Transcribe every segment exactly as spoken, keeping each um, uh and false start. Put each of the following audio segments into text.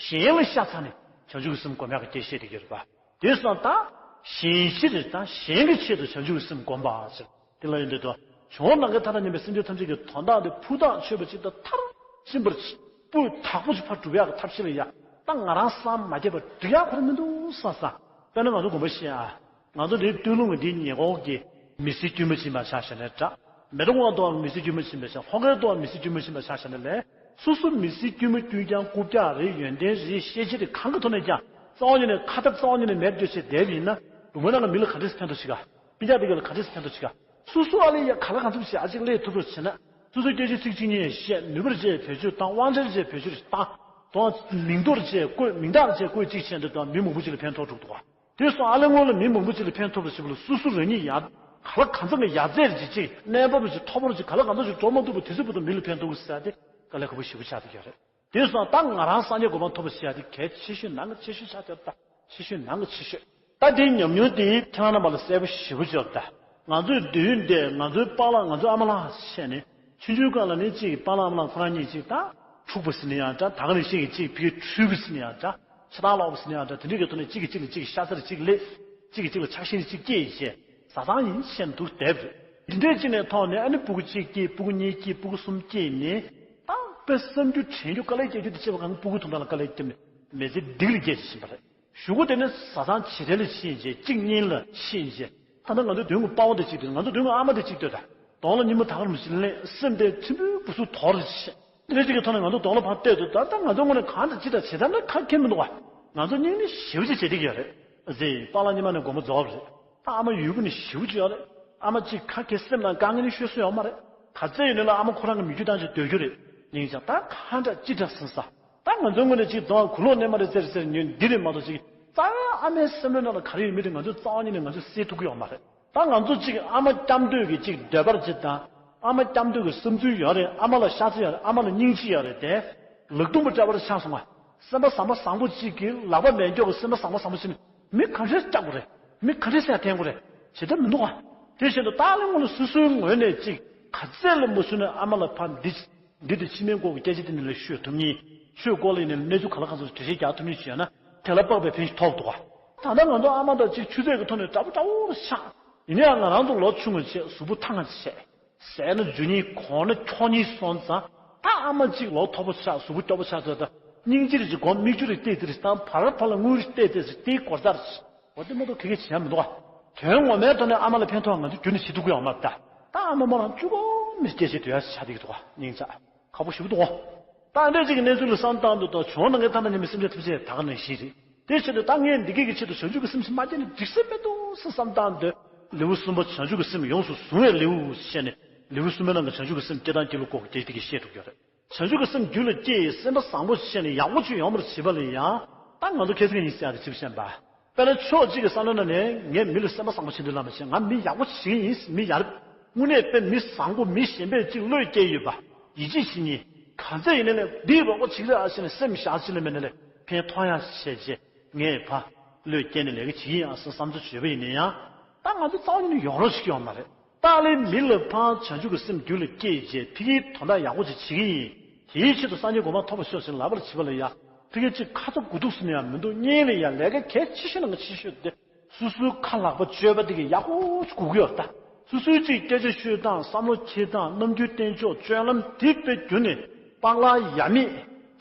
གཞན་ལ་ཤ་ཚ་ནས་བྱང་ཆུབ་ཀྱི་སེམས་སྒོམ་ཡག་གི་སྐད་བཤད་དེ་ཡོད་རེད་པ། དེ་སོང་ད། གཞན་ཕྱིར་དང་གཞན་གྱི་ཆེད་དུ་བྱང་ཆུབ་ཀྱི་སེམས་སྒོམ་པ་ཟེར། དེ་ལ་ཡོད་འདོད་དོ། བྱུང་ནམ་མཁའི་མཐའ་དང་མཉམ་པའི་སེམས་ཅན་ཐམས་ཅད་ཀྱི་དོན་དག་དེ་ཕུགས་ཐག་ཆོད་པ་ཅིག་དང་མཐར་ཕྱིན་པར་སྤུས་དག་པོ་ཅིག་ཕར་སྒྲུབ་ཡག་གི་ཐབས་ཤེས་ལ་ཡ། ད་ང་རང་བསམ་མ་ཁྱབ་པར་འགྲིག་ཡག་ཁོ་རང་མི་འདུག་བསམ་བསམ། དཔེར་ན་ང་ཚོ་དགོན་པ་ཤེས་ཨ། ང་ཚོ་འདིའི་སྟོད་ལུང་གི་འདིའི་ཉེ་འཁོར་གྱི་མི་སེར་དཀྱུས་མ་ཕྱིན་པ་ཆ་བཞག་ནས་འདྲ། མེ་ཏོག་དབང་ཐོག་མི་སེར་དཀྱུས་མ་ཕྱིན་པ་ཆ། ལྷོ་ཁའི་ཐོག་མི་སེར་དཀྱུས་མ་ཕྱིན་པ་ཆ་བཞག་ནས་ལས། སོ་སོ་མི་སེར་དཀྱུས་མ་དཀྱུས་ཀྱང་རྐུབ་བཀྱག་རེད། ཡོན་ཏན་རེད། ཤེས་བྱ་རེད། གང་གི་ཐོག་ནས་ཀྱང་རྩ་བ་ཉིད་ནས་ཁ་ཐབས་རྩ་བ་ཉིད་ནས་མེད་འདོད་བྱས་བསྡད་པ་ཡིན་ན། ལུང་པ་ནང་གི་མི་ལ་ག་འདྲས་སེ་ཕན་ཐོགས་ཤིག་ག་སྤུན་ཀྱག་དེ་ག་ལ་ག་འདྲས་སེ་ཕན་ཐོགས་ཤིག་ག་སོ་སོ་ཨ་ལས་ཡ་ག་ལ་གང་ཐུབ་བྱས་ཨ་ཅིག་ལས་ཐུབ་ཐུབ་བྱས་ན། སོ་སོའི་སྐད་ཆ་ཚིག་གཅིག་གཉིས་བཤད། ནུས་པར་བྱས་བེད་སྤྱོད་བཏང་། དབང་ཆར་བྱས་བེད་སྤྱོད་བཏང་། དང་མིང་ཐོར་བྱས་བཀོད། མིང་རྟགས་བྱས་བཀོད་ཅིག་བྱས་འདི་དང་མི་མང་པོ་ཅིག་ལ་ཕན་ཐོགས་འགྲོ་འདུག་ག་དེ་སོང་ཨ་ལས་སྔོན་ལ་མི་མང་པོ་ཅིག་ལ་ཕན་ཐོགས་པ་ཞིག་ལ་སོ་སོ་རང་ཉིད་ཡ། ག་ལ་གང་འཚམ་གྱི་ཡ་རྩེར་ཅིག་ཅིག་གནས་བབ་ཅིག་མཐོ་པོར་ཅིག་ག་ལ་གང་འཚམ་ཅིག་འགྲོ་མ་ཐུབ་པ་དེ་ཚོའི་བར་དུ་མི་ལ་ཕན་ཐོགས་ཀྱི་ཟེར་ཏེ་དཀའ་ལས་ཁག་པོ་ཞེ་པོ་ཆགས་བསྡད་ཀྱི་རེད། དེ་སོང་ད་ང་རང་སངས་རྒྱས་གོ་འཕང་ཐོབ་པ་ཟེར་ཡ་དེ་གལ་ཆེ་ཤོས་ནང་གི་ཆེ་ཤོས་ཆགས་བསྡད་ད། ཆེ་ཤོས་ནང་གི་ཆེ་ཤོས། ད་དེའི་ཉམས་མྱོང་དེ་ཁྱེད་རང་རྣམ་པ་ལ་གསལ་པོ་ཞེ་པོ་ཅིག་ཡོད་ད། ང་ཚོའི་དུས་ཡུན་དེ་ང་ཚོའི་པཱ་ལགས་ང་ཚོའི་ཨ་མ་ལགས་བྱས་ནས་ཆུང་ཆུང་སྒང་ལ་ནི་གཅིག་པཱ་ལགས་ཨ་མ་ལགས་ཁོ་རང་གཉིས་གཅིག་ད་འཁྲུག་པ་ཟེར་ན་ཡང་འདྲ། ད་ག་ནང་བཞིན་གྱི་གཅིག་ཕ་གིར་འཁྲུལ་པ་ཟེར་ན་ཡང་འདྲ། ཕྱི་ཐག་ལོག་པ་ཟེར་ན་ཡང་འདྲ། དེ་འདྲའི་གི་ཐོག་ནས་གཅིག་གིས་གཅིག་ལ་གཅིག་ཤ་ཚ་རེ་གཅིག་ལས། གཅིག་གིས་གཅིག་ལ་ཆགས་ཞེན་རེ་གཅིག་སྐྱེས་བྱས་བཟའ་ཚང་ཡིན་བྱས་ནས་འདུག་བསྡད་པ་རེད། འདི་འདྲའི་གཅིག་ནས་ཐོག་ནས་ཨ་ནི་སྤུ་གུ་གཅིག་སྐྱེས། སྤུ་གུ་གཉིས་སྐྱེས། སྤུ་གུ་གསུམ་སྐྱེས་ནས་ད་དཔེ་བསམ་རྒྱུ་དྲན་རྒྱུ་དཀའ་ལས་སྐྱེ་རྒྱུ་དེ་བྱས་པ་གང་སྤུ་གུ་དོན་དག་ལ་དཀའ་ལས་སྐྱེ་མེད་མི་ཚེ་སྡུག་ལ་སྐྱེལ་བཞིན་པ་རེད། གཞུག་གུ་དེ་ནི་བཟའ་ཚང་ཇི་འདྲ་ལ་ཕྱིན་རྗེས་གཅིག་གཉིས་ལ་ཕྱིན་རྗེས། ད་ལྟ་ང་ཚོའི་མདུན་གྱི་དཔའ་བོ་དེ་གཅིག་ལྟོས། ང་ཚོའི་མདུན་གྱི་ཨ་མ་དེ་གཅིག་ལྟོས་ད། གདོང་ལ་ཉི་མ་དག་རུམ་ཞིག་ལེན། སེམས་དེ་ཕྲན་བུ་སྦུ་སུ་དོར་རེ་བྱེད། དེ་འདྲ་གཅིག་གི་ཐོག་ནས་ང་ཚོ་གདོང་ལ་ཕར་བལྟས་དུས་ད་ལྟ་ང་ཚོ་ངོས་ནས་གང་དང་ཅི་དང་ཇི་ལྟར་ན་ཁ་ཁྱེར་མི་འདུག་བ། ང་ཚོ་སྙིང་ནས་ཞེ་པོ་ཅིག་བྱེད་བསྡད་ཀྱི་ཡོད་རེད། ཟེར་པཱ་ལགས་ཉི་མ་ནས་དགོངས་པ་རྫོགས་རེད། ད་ཨ་མ་ཡོད་དགུ་ནས་ཞེ་པོ་ཅིག་ཡོད་རེད། ཨ་མ་གཅིག་ཁ་ཁྱེར་སེམས་ནང་དཀའ་ངལ་ནི་ཤོད་སྲོལ་ཡོད་མ་རེད། ག་ཚད་ཡོད་ནས་ལ་ཨ་མ་ཁོ་རང་གི་མི་རྒྱུད་བཏང་ཅིག་སྡོད་རྒྱུ་རེད། སྙིང་རྗེ་ད་གང་འདྲ་ཅི་འདྲ་ཟིན་ས། ད་ང་ཚོའི་ངོས་ནས་ཅིག་གདོང་གུ་ལོག་ནས་མ་རེད་ཟེར་ཟེར་ཉོན་འདི་རེད་མ་གཏོགས་ཅིག་རྩ་བའི་ཨ་མའི་སེམས་ནང་ལ་ག་རེ་ཡོད་མེད་དེ་ང་ཚོས་རྩ་བ་ཉིད་ནས་ང་ཚོས་སེལ་ཐུབ་ཀྱི་ཡོད་མ་རེད། ད་ང་ཚོ་གཅིག་ཨ་མ་སྐྱབས་འདོད་ཀྱི་གཅིག་འདོད་པ་གཅིག་དང་། ཨ་མ་སྐྱབས་འདོད་ཀྱི་བསམ་ཚུལ་ཡོད་རེད། ཨ་མ་ལ་ཤ་ཚ་ཡོད་རེད། ཨ་མ་ལ་སྙིང་རྗེ་ཡོད་རེད་དེ། ལག་རྡུང་པ་འདྲ་བར་ཆགས་སོང་ང་། སེམས་པ་བཟང་པོ་བཟང་པོ་གཅིག་གིས་ལག་པ་མེད་མགྱོགས་ཀྱི་སེམས་པ་བཟང་པོ་བཟང་པོ་ཞིག་ནི་མི་ག་འདྲས་སྐྱབས་དགོས་རེད། མི་ག་འདྲས་སེ་འཐེན་དགོས་རེད། བྱེད་ཐབས་མི་འདུག་ཨ། དེ་བཞིན་དུ་ད་ལན་ངོ་ལ་སོ་སོའི་ངོས་ནས་གཅིག་ག་ཚད་ལ་མ་བཟོད་ན་ཨ་མ་ལ་ཕར་འདི། འདི་དེ་ཕྱི་མའི་སྐོར་གྱི་སྐད་ཆ་དེ་ནི་ལ་ཤོད་ཐུབ་ཉིན་ཆོས་སྐོར་ལ་ཡིན་ནའི་གནས་ཚུལ་ག་ལ་གང་སོང་འགྲེལ་བཤད་རྒྱག་ཐུབ་ཉིན་ཞུས་ན་དེ་ལ་དཔག་པའི་ཕན་ཞིག་ཐོགས་འདུག་ག་ད་ལྟ་ང་ཚོ་ཨ་མ་དང་གཅིག་ཆུ་ཚོད་ཀྱི་ཐོག་ནས་འདྲ་པོ་འདྲ་པོ་ཆགས། ཡིན་ནའང་ང་རང་ཚོ་ལོ་ཆུང་བ་བྱས་གཟུགས་པོ་ཐང་ང་བྱས། ཟས་ན་འཇུ་ཉིན་གོང་ན་འཁྱོག་ཉིན་སོང་ཙང་ད་ཨ་མ་གཅིག་ལོ་མཐོ་པོ་ཆགས་གཟུགས་པོ་སྐྱོ་པོ་ཆགས་ཚོད་ད་སྙིང་རྗེ་རེ་ཅིག་གོང་མིག་ཆུ་རེ་བལྟས་དེ་རེ་དང་བར་བར་ལ་དངུལ་རེ་བལྟས་དེ་རེ་དེའི་སྐོར་ལྟར་འོ་དེ་མ་གཏོགས་ག་གེ་བྱས་མི་འདུག་ག་དོན་ངོ་མའི་ཐོག་ནས་ཨ་མ་ལ་ཕན་ཐོགས་ང་ཚོ་རྒྱུན་ནས་བྱེད་ཐུབ་ཀྱི་ཡོད་མ་རེད་ད། ད་ཨ་མ་མོ་རང་བཅུ་གོ་མི་སྐད་ཆ་དུས་ཡ་ཆ་དེ་གི་འདུག་ག་སྙིང་ཆ། ཁག་པོ་ཞིག་འདུག་ད་འདྲ་ཅིག་གི་གནས་ཚུལ་ལ་བསམ་བཏང་དུས་ད་བྱུང་ན་ངས་ད་ལྟ་ཉི་མའི་སེམས་ཅན་ཐམས་ཅད་ད་ག་ནང་བཞིན་རེད། དེ་ཕྱིར་དུ་ད་ངས་འདི་སྐད་ཀྱི་ཆེད་དུ་བྱང་ཆུབ་ཀྱི་སེམས་ཤིག་མ་སྐྱེས་ན་འགྲིག་ས་མི་འདུག་ཟེར་བསམ་བཏང་དུས་ལེའུ་གསུམ་པ་བྱང་ཆུབ་ཀྱི་སེམས་ཡོངས་སུ་བཟུང་བའི་ལེའུ་ཞེས་ནས་ལེའུ་གསུམ་པའི་ནང་གི་བྱང་ཆུབ་ཀྱི་སེམས་སྐྱེ་དང་སྐྱེ་ལུགས་སྐོར་གྱི་སྐད་ཆ་དེ་གས་བཤད་འགྲོ་གི་ཡོད་རེད། བྱང་ཆུབ་ཀྱི་སེམས་རྒྱུད་ལ་སྐྱེས་སེམས་པ་བཟང་པོ་བྱས་ནས་ཡག་པོ་ཅིག་ཡོང་བར་བྱེད་པ་ལ་ཡང་ད་ང་ཚོ་ཁྱད་མཚར་ཡིན་ཟེར་ཡ་དེ་ཅིག་བཤད་པ། དཔེར་ན་ཕྱོགས་གཅིག་གི་བསམ་བློ་ནང་ནས་ངས་མི་ལ་སེམས་པ་བཟང་པོ་བྱེད་འདོད་ལ་མ་བྱེད། ང་མི་ཡག་པོ་བྱེད་ཀྱི་ཡིན། མི་ཡར་དངོས་གནས་དཔེ་མི་བཟང་པོ་མི་གཞན་པས་ཅིག་བློས་བཀལ་ཡོད་པ་ཡིད་ཆེས་བྱེད་ཉིན་ག་ཚད་ཡིན་ནའི་འདིའི་རོགས་པ་བྱེད་ཀྱི་རེད་ཨ་ཞེས་ནས་སེམས་བཞག་ཕྱིན་ལ་མེད་ནའི་ལས་ཕན་ཐོགས་ཡ་བྱས་རྗེས་ངས་ཕ་བློས་བཀལ་ནས་ལས་ཀ་བྱེད་ཀྱི་ཡིན་ཨ་ཟེར་བསམ་ཚུལ་བརྗོད་པ་ཡིན་ན་ཡང་ད་ང་ཚོ་རྩ་བ་ཉིད་ནས་ཡོང་རོགས་བྱེད་ཀྱི་ཡོད་མ་རེད། ཏཱ་ལའི་མི་ལ་ཕར་བྱང་ཆུབ་ཀྱི་སེམས་རྒྱུད་ལ་སྐྱེས་རྗེས་ཕ་གིའི་དོན་དག་ཡག་པོ་ཅིག་བྱེད་ཀྱི་ཡིན། དེའི་ཆེད་དུ་སངས་རྒྱས་གོ་འཕང་ཐོབ་པར་ཤོག་ཟེར་ལབ་པར་བྱེད་པ་ལ་ཡ། ཕ་གི་གཅིག་ཁ་ཚ་དགོས་གཏུགས་ཟེར་ནས་ཡང་མི་འདུག་གཉིས་ལ་ཡ་ལས་ཀ་གལ་ཆེ་ཤོས་ནང་གི་ཆེ་ཤོས་དེ། སོ་སོའི་ཁ་ལག་པ་སྤྱོད་པ་དེ་གི་ཡག་པོ་ཅིག་དགོས་ཀྱི་ཡོད་རེད་ད། སོ་སོའི་གཅིག་སྐད་ཆ་ཤོད་སྟངས་བསམ་བློ་འཁྱེར་སྟངས་རྣམ་འགྱུར་བསྟན་ཕྱོགས་སྤྱོད་ལམ་དེ་དཔེ་རྒྱུན་ནས་སྤང་བླང་ཡ་མེད་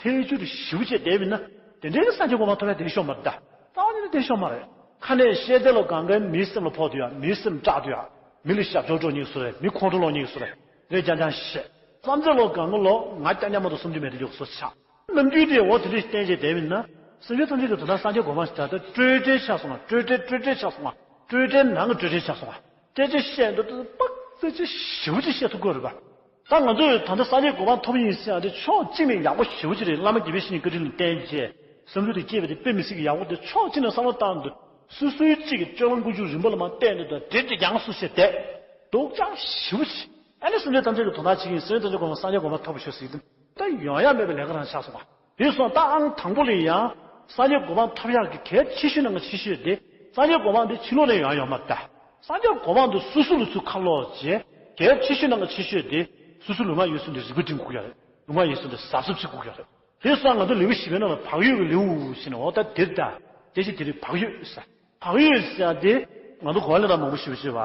ཐལ་འགྱུར་ཞེ་པོ་བྱས་བསྡད་པ་ཡིན་ན་དེ་འདྲའི་གི་སངས་རྒྱས་གོ་འཕང་ཐོབ་ཡ་དེ་གི་ཤོག་མ་རེད་ད། རྩ་བ་ཉིད་ནས་དེ་ཤོག་མ་རེད། ཁ་ནས་བཤད་དེ་ལ་གང་གའི་མིའི་སེམས་ལ་ཕོག་དུས་ཡ་མིའི་སེམས་སྐྲག་དུས་ཡ། མི་ལ་ཞབས་ཕྱོགས་འགྲོ་སྙིང་སུ་རེད། མི་ཁོང་ཁྲོ་ལོག་སྙིང་སུ་རེད། རེད་རྐྱང་རྐྱང་བཤད། བསམ་ཚུལ་ལོག་གང་ག་ལོག་ང་རྐྱང་རྐྱང་མ་གཏོགས་གསུང་རྒྱུ་མེད་དེ་ཡོག་སོ་ཆགས། རྣམ་འགྱུར་དེ་འོ་དེ་འདྲས་བསྟན་བྱས་བསྡད་པ་ཡིན་ན། སེམས་ཅན་ཐམས་ཅད་ཀྱི་དོན་དག་སངས་རྒྱས་གོ་འཕང་ཞིག་ད་ལྟ་སྤྲོས་བྲལ་ཆགས་སོང་ང་། སྤྲོས་བྲལ་སྤྲོས་བྲལ་ཆགས་སོང་ང་། སྤྲོས་བྲལ་ནང་གི་སྤྲོས་བྲལ་ཆགས་སོང་ང་། སྐད་ཆ་བཤད་འདུག་ཏུ་པག་ཙེ་ཅི་ཞེ་པོ་ཅིག་བཤད་ཐུབ་དགོས་རེད་པ། ད་ང་ཚོས་ད་ལྟ་སངས་རྒྱས་གོ་འཕང་ཐོབ་ཡིན་ཟེར་ཡ་དེ་ཕྱོགས་གཅིག་ནས་ཡག་པོ་ཞེ་པོ་ཅིག་རེད། བླ་མ་དགེ་བའི་བཤེས་གཉེན་བཀའ་དྲིན་ལ་བརྟེན་བྱས་བསམ་ཚུལ་དེ་སྐྱེས་པ་དེ་དཔེ་མི་སྲིད་ཀྱི་ཡག་པོ་དེ་ཕྱོགས་གཅིག་ནས་བསམ་བློ་བཏང་དུས་སོ་སོའི་གཅིག་གི་སྤྱོད་ལམ་ཀུན་སྤྱོད་རིམ་པ་ལ་མ་བལྟས་ནས་དང་འབྲེལ་ཏེ་རྒྱང་སུ་བྱས་བསྡད། སྡུག་ཅག་ཞེ་པོ་ཅིག་ཨ་ནི་སེམས་ཅན་ཐམས་ཅད་ཀྱི་དོན་དག་བྱེད་ཀྱི་ཡིན། སེམས་ཅན་ཐམས་ཅད་གོ་འཕང་སངས་རྒྱས་གོ་འཕང་ཐོབ་པར་ཤོག་ཟེར་གྱི་འདུག་ད་ཡོང་ཡ་མེད་པའི་ལས་ཀ་རང་ཆགས་སོང་བ། དེ་སོང་ད་ཨང་དང་པོ་ལ་ཡང་སངས་རྒྱས་གོ་འཕང་ཐོབ་ཡག་གི་གལ་ཆེ་ཤོས་ནང་གི་ཆེ་ཤོས་དེ་སངས་རྒྱས་གོ་འཕང་དེ་ཕྱི་ལོགས་ནས་ཡོང་ཡོད་མ་རེད་ད། སངས་རྒྱས་གོ་འཕང་དེ་སོ་སོ་ལ་ཚུར་ཁ་ལོག་བྱས་གལ་ཆེ་ཤོས་ནང་གི་ཆེ་ཤོས་དེ་སོ་སོའི་ལུས་ངག་ཡིད་གསུམ་དེ་རིག་པ་སྒྲིམ་དགོས་ཀྱི་ཡོད་རེད། ལུས་ངག་ཡིད་གསུམ་དེ་གཟབ་གཟབ་བྱེད་དགོས་ཀྱི་ཡོད་རེད། དེ་སོང་ང་ཚོ་ལེའུ་བཞི་པའི་ནང་ལ་བག་ཡོད་ཀྱི་ལེའུ་ཟེར་ནས། འོ་ད་དེར་ད་དེ་ཅི་དེ་རེད། བག་ཡོད་ཟེར། བག་ཡོད་ཟེར་ཡ་དེ་ང་ཚོ་གོ་བ་ལེན་སྟངས་མང་པོ་ཞིག་ཡོད་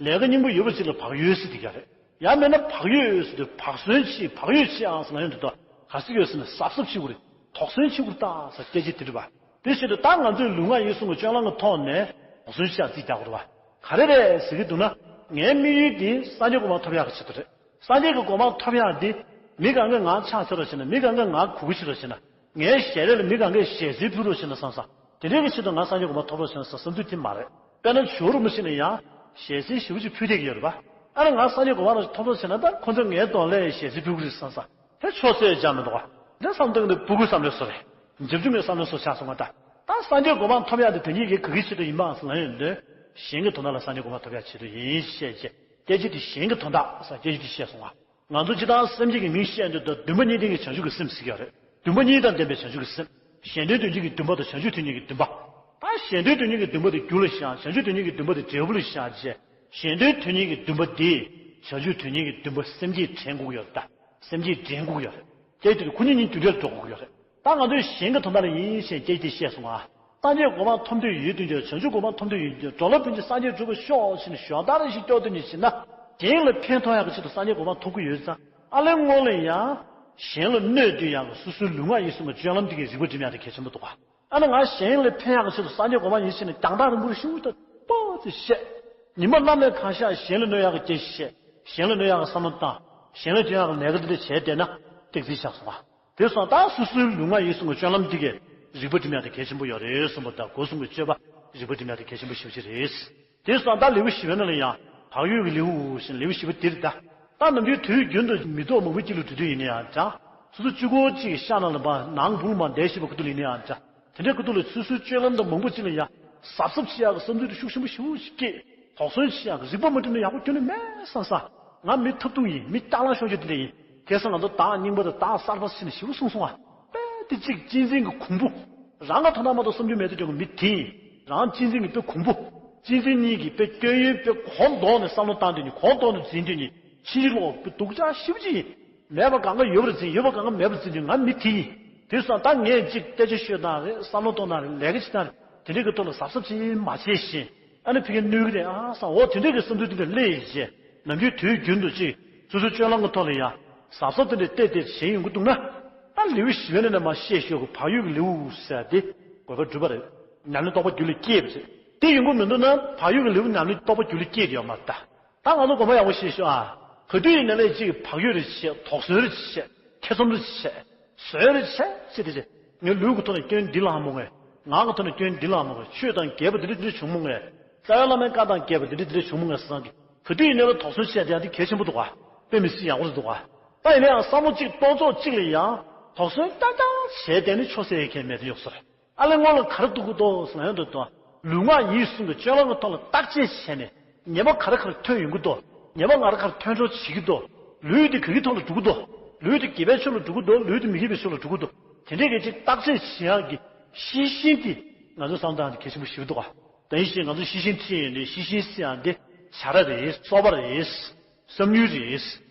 པ། ལས་ཀ་སྙིང་པོ་ཡོད་པ་ཅིག་ལ་བག་ཡོད་ཟེར་དེ་ག་རེད། ཡང་མིན་ན་བག་ཡོད་ཟེར་དུས་བག་ཟོན་བྱེད། བག་ཡོད་བྱེད་ཨང་ཟེར་ན་ཡོང་དུས། ད་ག་ཟེར་ཡོད་ཟེར་ན་གཟབ་གཟབ་བྱེད་དགོས་རེད། དོགས་ཟོན་བྱེད་དགོས་རེད་ད་ཟེར་སྐད་ཆ་དེ་རེད་པ། དེ་བཞིན་དུ་ད་ང་ཚོས་ལུས་ངག་ཡིད་གསུམ་གྱི་སྤྱོད་ལམ་གྱི་ཐོག་ནས་དོགས་ཟོན་བྱེད་ཡ་རྩིས་རྒྱག་དགོས་རེད་པ། ག་རེ་རེད་ཟེར་གྱི་འདུག་ན། ངའི་དམིགས་ཡུལ་དེ་སངས་རྒྱས་གོ་འཕང་ཐོབ་ཡག་གི་ཆེད་དུ་རེད། སངས་རྒྱས་ཀྱི་གོ་འཕང་ཐོབ་ཡག་འདི་མི་གང་གས་ང་ཕྱག་འཚལ་རོགས་བྱས་ན། མི་གང་གས་ང་གུས་བཀུར་བྱེད་རོགས་བྱས་ན། ངའི་ཞལ་རས་ལ་མི་གང་གས་ཞལ་ཟས་ཕུལ་རོགས་བྱས་ན་བསམ་བསམ། དེ་འདྲའི་གི་ཆེད་དུ་ང་སངས་རྒྱས་གོ་འཕང་ཐོབ་རོགས་བྱས་ན་བསམ་བསམ་ཚུལ་དེ་མ་རེད། དཔེར་ན་ཇོ་བོ་རིན་པོ་ཆེ་ནས་ཡང་ཞལ་ཟས་ཞེ་པོ་ཅིག་ཕུལ་བསྡད་ཀྱི་ཡོད་རེད་པ། ཨ་ནི་ང་སངས་རྒྱས་གོ་འཕང་ཐོབ་རོགས་བྱས་ན་ད་ཁོ་ཚོས་ངའི་དོན་ལ་ཞལ་ཟས་ཕུལ་གྱི་རེད་བསམ་བསམ། དེ་ཆོག་ཟེར་ཅང་མི་འདུག་པ། འདི་བསམ་སྟངས་འདི་སྤུ་གུའི་བསམ་བློའི་བཟོ་རེད། འཇབ་ཆུང་གི་བསམ་བློའི་བཟོ་ཆགས་སོང་ང་། ད་ད་སངས་རྒྱས་གོ་འཕང་ཐོབ་ཡག་འདི་དེ་གཉིས་ཀྱི་ག་གི་ཆེད་དུ་ཡིན་པའང་ཟེར་ན་ཡོང་དུས། གཞན་གྱི་དོན་དག་ལ་སངས་རྒྱས་གོ་འཕང་ཐོབ་ཡག་ཆེད་དུ་ཡིན་ཞེས་བྱས། སྐད་ཆ་དེ་གཞན་གྱི་དོན་དག་ཟེར་སྐད་ཆ་དེ་བཤད་སོང་ང་། ང་ཚོ་སྤྱིར་བཏང་སེམས་བསྐྱེད་ཀྱི་མིང་བཤད་དུས་ད་འདུན་པ་གཉིས་ལྡན་གྱི་བྱང་ཆུབ་ཀྱི་སེམས་ཟེར་གྱི་ཡོད་རེད། འདུན་པ་གཉིས་དང་ལྡན་པའི་བྱང་ཆུབ་ཀྱི་སེམས། གཞན་དོན་དོན་བྱེད་ཀྱི་འདུན་པ་དང་བྱང་ཆུབ་དོན་གཉེར་གྱི་འདུན་པ། ད་གཞན་དོན་དོན་གཉེར་གྱི་འདུན་པ་དེ་རྒྱུ་ལ་བཞག། བྱང་ཆུབ་དོན་གཉེར་གྱི་འདུན་པ་དེ་འབྲས་བུ་ལ་བཞག་བྱས། གཞན་དོན་དོན་གཉེར་གྱི་འདུན་པ་དེ་བྱང་ཆུབ་དོན་གཉེར་གྱི་འདུན་པ་སེམས་བསྐྱེད་དྲན་དགོས་ཀྱི་ཡོད་རེད་ད། སེམས་བསྐྱེད་དྲན་དགོས་ཀྱི་ཡོད་རེད། དེ་དུས་ཁོ་གཉིས་གཉིས་མདུན་གྲལ་ལ་འགྲོ་དགོས་ཀྱི་ཡོད་རེད། ད་ང་ཚོས་གཞན་གྱི་དོན་དག་ལ་ཡིན་ཞེས་སྐད་ཆ་དེ་བཤད་སོང་ང་། སངས་རྒྱས་གོ་འཕང་ཐོབ་འདོད་ཡོད་དོན་གྱི། བྱང་ཆུབ་གོ་འཕང་ཐོབ་འདོད་ཡོད་དོན་གྱི། འགྲོ་ལ་ཕན་ཕྱིར་སངས་རྒྱས་འགྲུབ་པར་ཤོག་ཅེས་ནས་ཞལ་ཏ་རེ་ཞིག་སྐྱོར་དོན་གྱི་བྱས་ན། གཞན་ལ་ཕན་ཐོགས་ཡག་གི་ཆེད་དུ་སངས་རྒྱས་གོ་འཕང་ཐོབ་ཀྱི་ཡོད་ཙང་། ཨ་ལས་སྔོན་ལ་ཡང་གཞན་ལ་གནོད་འདོད་ཡག་གི་སོ་སོའི་ལུས་ངག་ཡིད་གསུམ་གྱི་སྤྱོད་ལམ་དེ་གའི་རིག་པ་སྒྲིམ་ཡག་དེ་གལ་ཆེན་པོ་འདུག་ག་ཨ་ནི་ང་གཞན་ལ་ཕན་ཡག་གི་ཆེད་དུ་སངས་རྒྱས་གོ་འཕང་ཡིན་ཞེས་ནས་རྒྱང་ཐག་རིང་པོར་ཤུགས་ཏོག་ཏོག་ཙམ་བཤད། ཉི་མ་གནམ་ལ་གང་ཤར་གཞན་ལ་གནོད་ཡག་གི་སྐད་བཤད། གཞན་ལ་གནོད་ཡག་གི་བསམ་བློ་བཏང་། གཞན་ལ་སྐྱོན་ཡག་གི་ལས་ཀ་འདི་འདྲ་བྱས་བསྡད་ན་སྟེག་རྩིས་ཆགས་སོང་ང་། དེ་སོང་ད་སོ་སོའི་ལུས་ངག་ཡིད་གསུམ་གྱི་སྤྱོད་ལམ་འདི་གས་རིག་པ་སྒྲིམ་ཡག་དེ་གལ་ཆེན་པོ་ཡོད་རེད་གསུངས་པ་དང་། སྒོ་གསུམ་གྱི་སྤྱོད་པ་རིག་པ་སྒྲིམ་ཡག་དེ་གལ་ཆེན་པོ་ཞེ་པོ་ཅིག་རེད། དེ་སོང་ད་ལེའུ་བཞི་པའི་ནང་ལ་ཡང་བག་ཡོད་ཀྱི་ལེའུ་ཞེས་ལེའུ་བཞི་པ་འདིར་ད། ད་ནམ་རྒྱུན་དུས་རྒྱུན་དུ་མི་ཐོག་མང་པོའི་དཀྱིལ་ལ་འགྲོ་དུས་ཡིན་ན་ཡང་ཀྱང་། སོ་སོ་གཅིག་པོ་གཅིག་གི་ཤག་ནང་ལ་མ་ནང་འབུར་མ་བསྡད་ཤེས་པ་ཁུ་ཐུག་ལ་ཡིན་ན་ཡང་ཀྱང་། དེ་འདྲའི་ཁུ་ཐུག་ལ་སོ་སོའི་སྤྱོད་ལམ་དང་མང་པོ་ཅིག་ལ་ཡང་གཟབ་གཟབ་བྱེད་ཡག་གི་བསམ་ཚུལ་དེ་ཤུགས་ཆེན་པོ་ཞེ་པོ་ཅིག་སྐྱེས། དོགས་ཟོན་བྱེད་ཡག་གི་རིག་པ་མ་བསྒྲིམས་ན་ཡག་པོ་ཁྱོན་ནས་མེད་བསམ་བསམ། ང་མི་ཐབས་སྡུག་ཡིན། མི་སྐྲག་ལངས་ཤོར་རྒྱུ་དེ་འདྲ་ཡིན། དེང་སང་ང་ཚོ་བདག་རྙིང་པ་དང་བདག་གསར་པ་ཟེར་ནས་ཞེ་པོ་གསུངས་སོང་ང་། དཔེ་དེ་གཅིག་གཅེས་འཛིན་གྱི་གོང་བུ། རང་ག་དོན་དག་མ་གཏོགས་བསམ་རྒྱུ་མེད་དུ་འགྲོ་གི་མི་དེ་ཡིན། རང་གཅེས་འཛིན་གྱི་དཔེ་གོང་བུ། གཅེས་འཛིན་གཉིས་ཀྱི་དཔེ་སྐྱོན་ཡོན་དཔེ་གོང་དོག་ནས་བསམ་བློ་བཏང་དུས་ནི་གོང་དོག་ནས་འཛིན་དུས་ནི་ཕྱིན་ཅི་ལོག་དཔེ་སྡུག་ཅག་ཞེ་པོ་ཅིག་ཡིན། མེད་པ་གང་ག་ཡོད་པར་འཛིན། ཡོད་པ་གང་ག་མེད་པར་འཛིན་དུས་ང་མི་དེ་ཡིན། དེ་སོང་ད་ངས་གཅིག་སྐད་ཆ་ཤོད་སྟངས་རེད། བསམ་བློ་གཏོང་སྟངས་རེད། ལས་ཀ་བྱེད་སྟངས་རེད། དེ་འདྲའི་གི་ཐོག་ལ་གཟབ་གཟབ་ཅིག་མ་བྱས་ཤིང་། ཨ་ནི་ཕ་གིར་གནོད་ཀྱི་རེད་ཨ་བསམ། འོ་དེ་འདྲའི་གི་བསམ་ཚུལ་དེ་འདྲ་སླེབས་ཡིན་བྱས། ནམ་རྒྱུན་དུས་རྒྱུན་དུ་ཅིག་སོ་སོའི་སྤྱོད་ལམ་གྱི་ཐོག་ལ་ཡང་གཟབ་གཟབ་དེ་འདྲ་བལྟས་བལྟས་བྱས་ཡོང་གི་འདུག་ན། ད་ལེའུ་བཞི་པའི་ནང་ནས་མར་བཤད་ཤོག་གི་བག་ཡོད་ཀྱི་ལེའུ་ཟེར་དེ་དགོས་པ་འགྲུབ་པ་རེད། ཉམས་ལེན་རྟོགས་པ་རྒྱུད་ལ་སྐྱེས་པ་རེད། དེ་ཡོང་གི་མི་འདུག་ན་བག་ཡོད་ཀྱི་ལེའུ་ཉམས་ལེན་རྟོགས་པ་རྒྱུད་ལ་སྐྱེས་ཡོད་མ་རེད་ད། ད་ང་ཚོ་དགོངས་པ་ཡག་པོ་བཞེས་ཤོག་ཨ། ག་དུས་ཡིན་ན་ལས་ཅིག་བག་ཡོད་རེ་བྱེད། དོགས་ཟོན་རེ་བྱེད། ཐེ་ཚོམ་རེ་བྱེད། ཟོན་རེ་བྱེད་ཟེར་ཏེ་བྱེད། ངའི་ལུས་ཀྱི་ཐོག་ནས་སྐྱོན་འདི་ལངས་མོ་ངས། ངག་གི་ཐོག་ནས་སྐྱོན་འདི་ལངས་མོ་ངས། ཆོས་དང་འགལ་བ་འདི་འདྲ་འདི་འདྲ་བྱུང་མོ་ངས། རྩ་བའི་བླ་མའི་བཀའ་དང་འགལ་བ་འདི་འདྲ་འདི་འདྲ་བྱུང་མོ་ངས་བསམ་གི། ག་དུས་ཡིན་ན་ལས་དོགས་ཟོན་བྱེད་ཡ་དེ་གལ་ཆེན་པོ་འདུག་ག་དཔེ་མི་སྲིད་ཡག་པོ་རེད་འདུག་ག་ད་ཡིན་ན་ཡང་བསམ་བློ་གཅིག་རྟོག་ཚོགས་གཅིག་ལ་ཡང་དོགས་ཟོན་རྐྱང་རྐྱང་བྱས་བསྡད་ནས་ཆོག་ཟེར་ཡ་གལ་མེད་དུ་ཡོད་ས་རེད། ཨ་ལས་སྔོན་ལ་ག་རེ་འདུག་གི་འདུག་ཟེར་ན་ཡོང་དུས་དང་། ལུས་ངག་ཡིད་གསུམ་གྱི་སྤྱོད་ལམ་གྱི་ཐོག་ལ་བརྟག་དཔྱད་བྱས་ནས། ཉེས་པ་ག་རེ་ག་རེ་ཐོན་ཡོང་གི་འདུག་ཉེས་པ་ག་རེ་ག་རེ་ཐོན་གྲབས་བྱེད་ཀྱི་འདུག་ལུས་དེ་ག་གི་ཐོག་ལ་འགྲོ་གི་འདུག་ལུས་དེ་དགེ་བའི་ཕྱོགས་ལ་འགྲོ་གི་འདུག་ལུས་དེ་མི་དགེ་བའི་ཕྱོགས་ལ་འགྲོ་གི་འདུག་དེ་འདྲའི་གི་ཅིག་བརྟག་དཔྱད་བྱེད་ཡག་གི་ཤེས་བཞིན་དེ་ང་ཚོ་བསམ་སྟངས་དེ་གལ་ཆེན་པོ་ཞིག་འདུག་ག་ད་ཡིན་ཞིང་ང་ཚོ་ཤེས་བཞིན་ཁྲིད་ཡོང་དུས་ཤེས་བཞིན་ཟེར་ཡག་འདི་བྱ་ར་རེད། སོ་པ་རེད། བསམ་ཡུལ་རེད།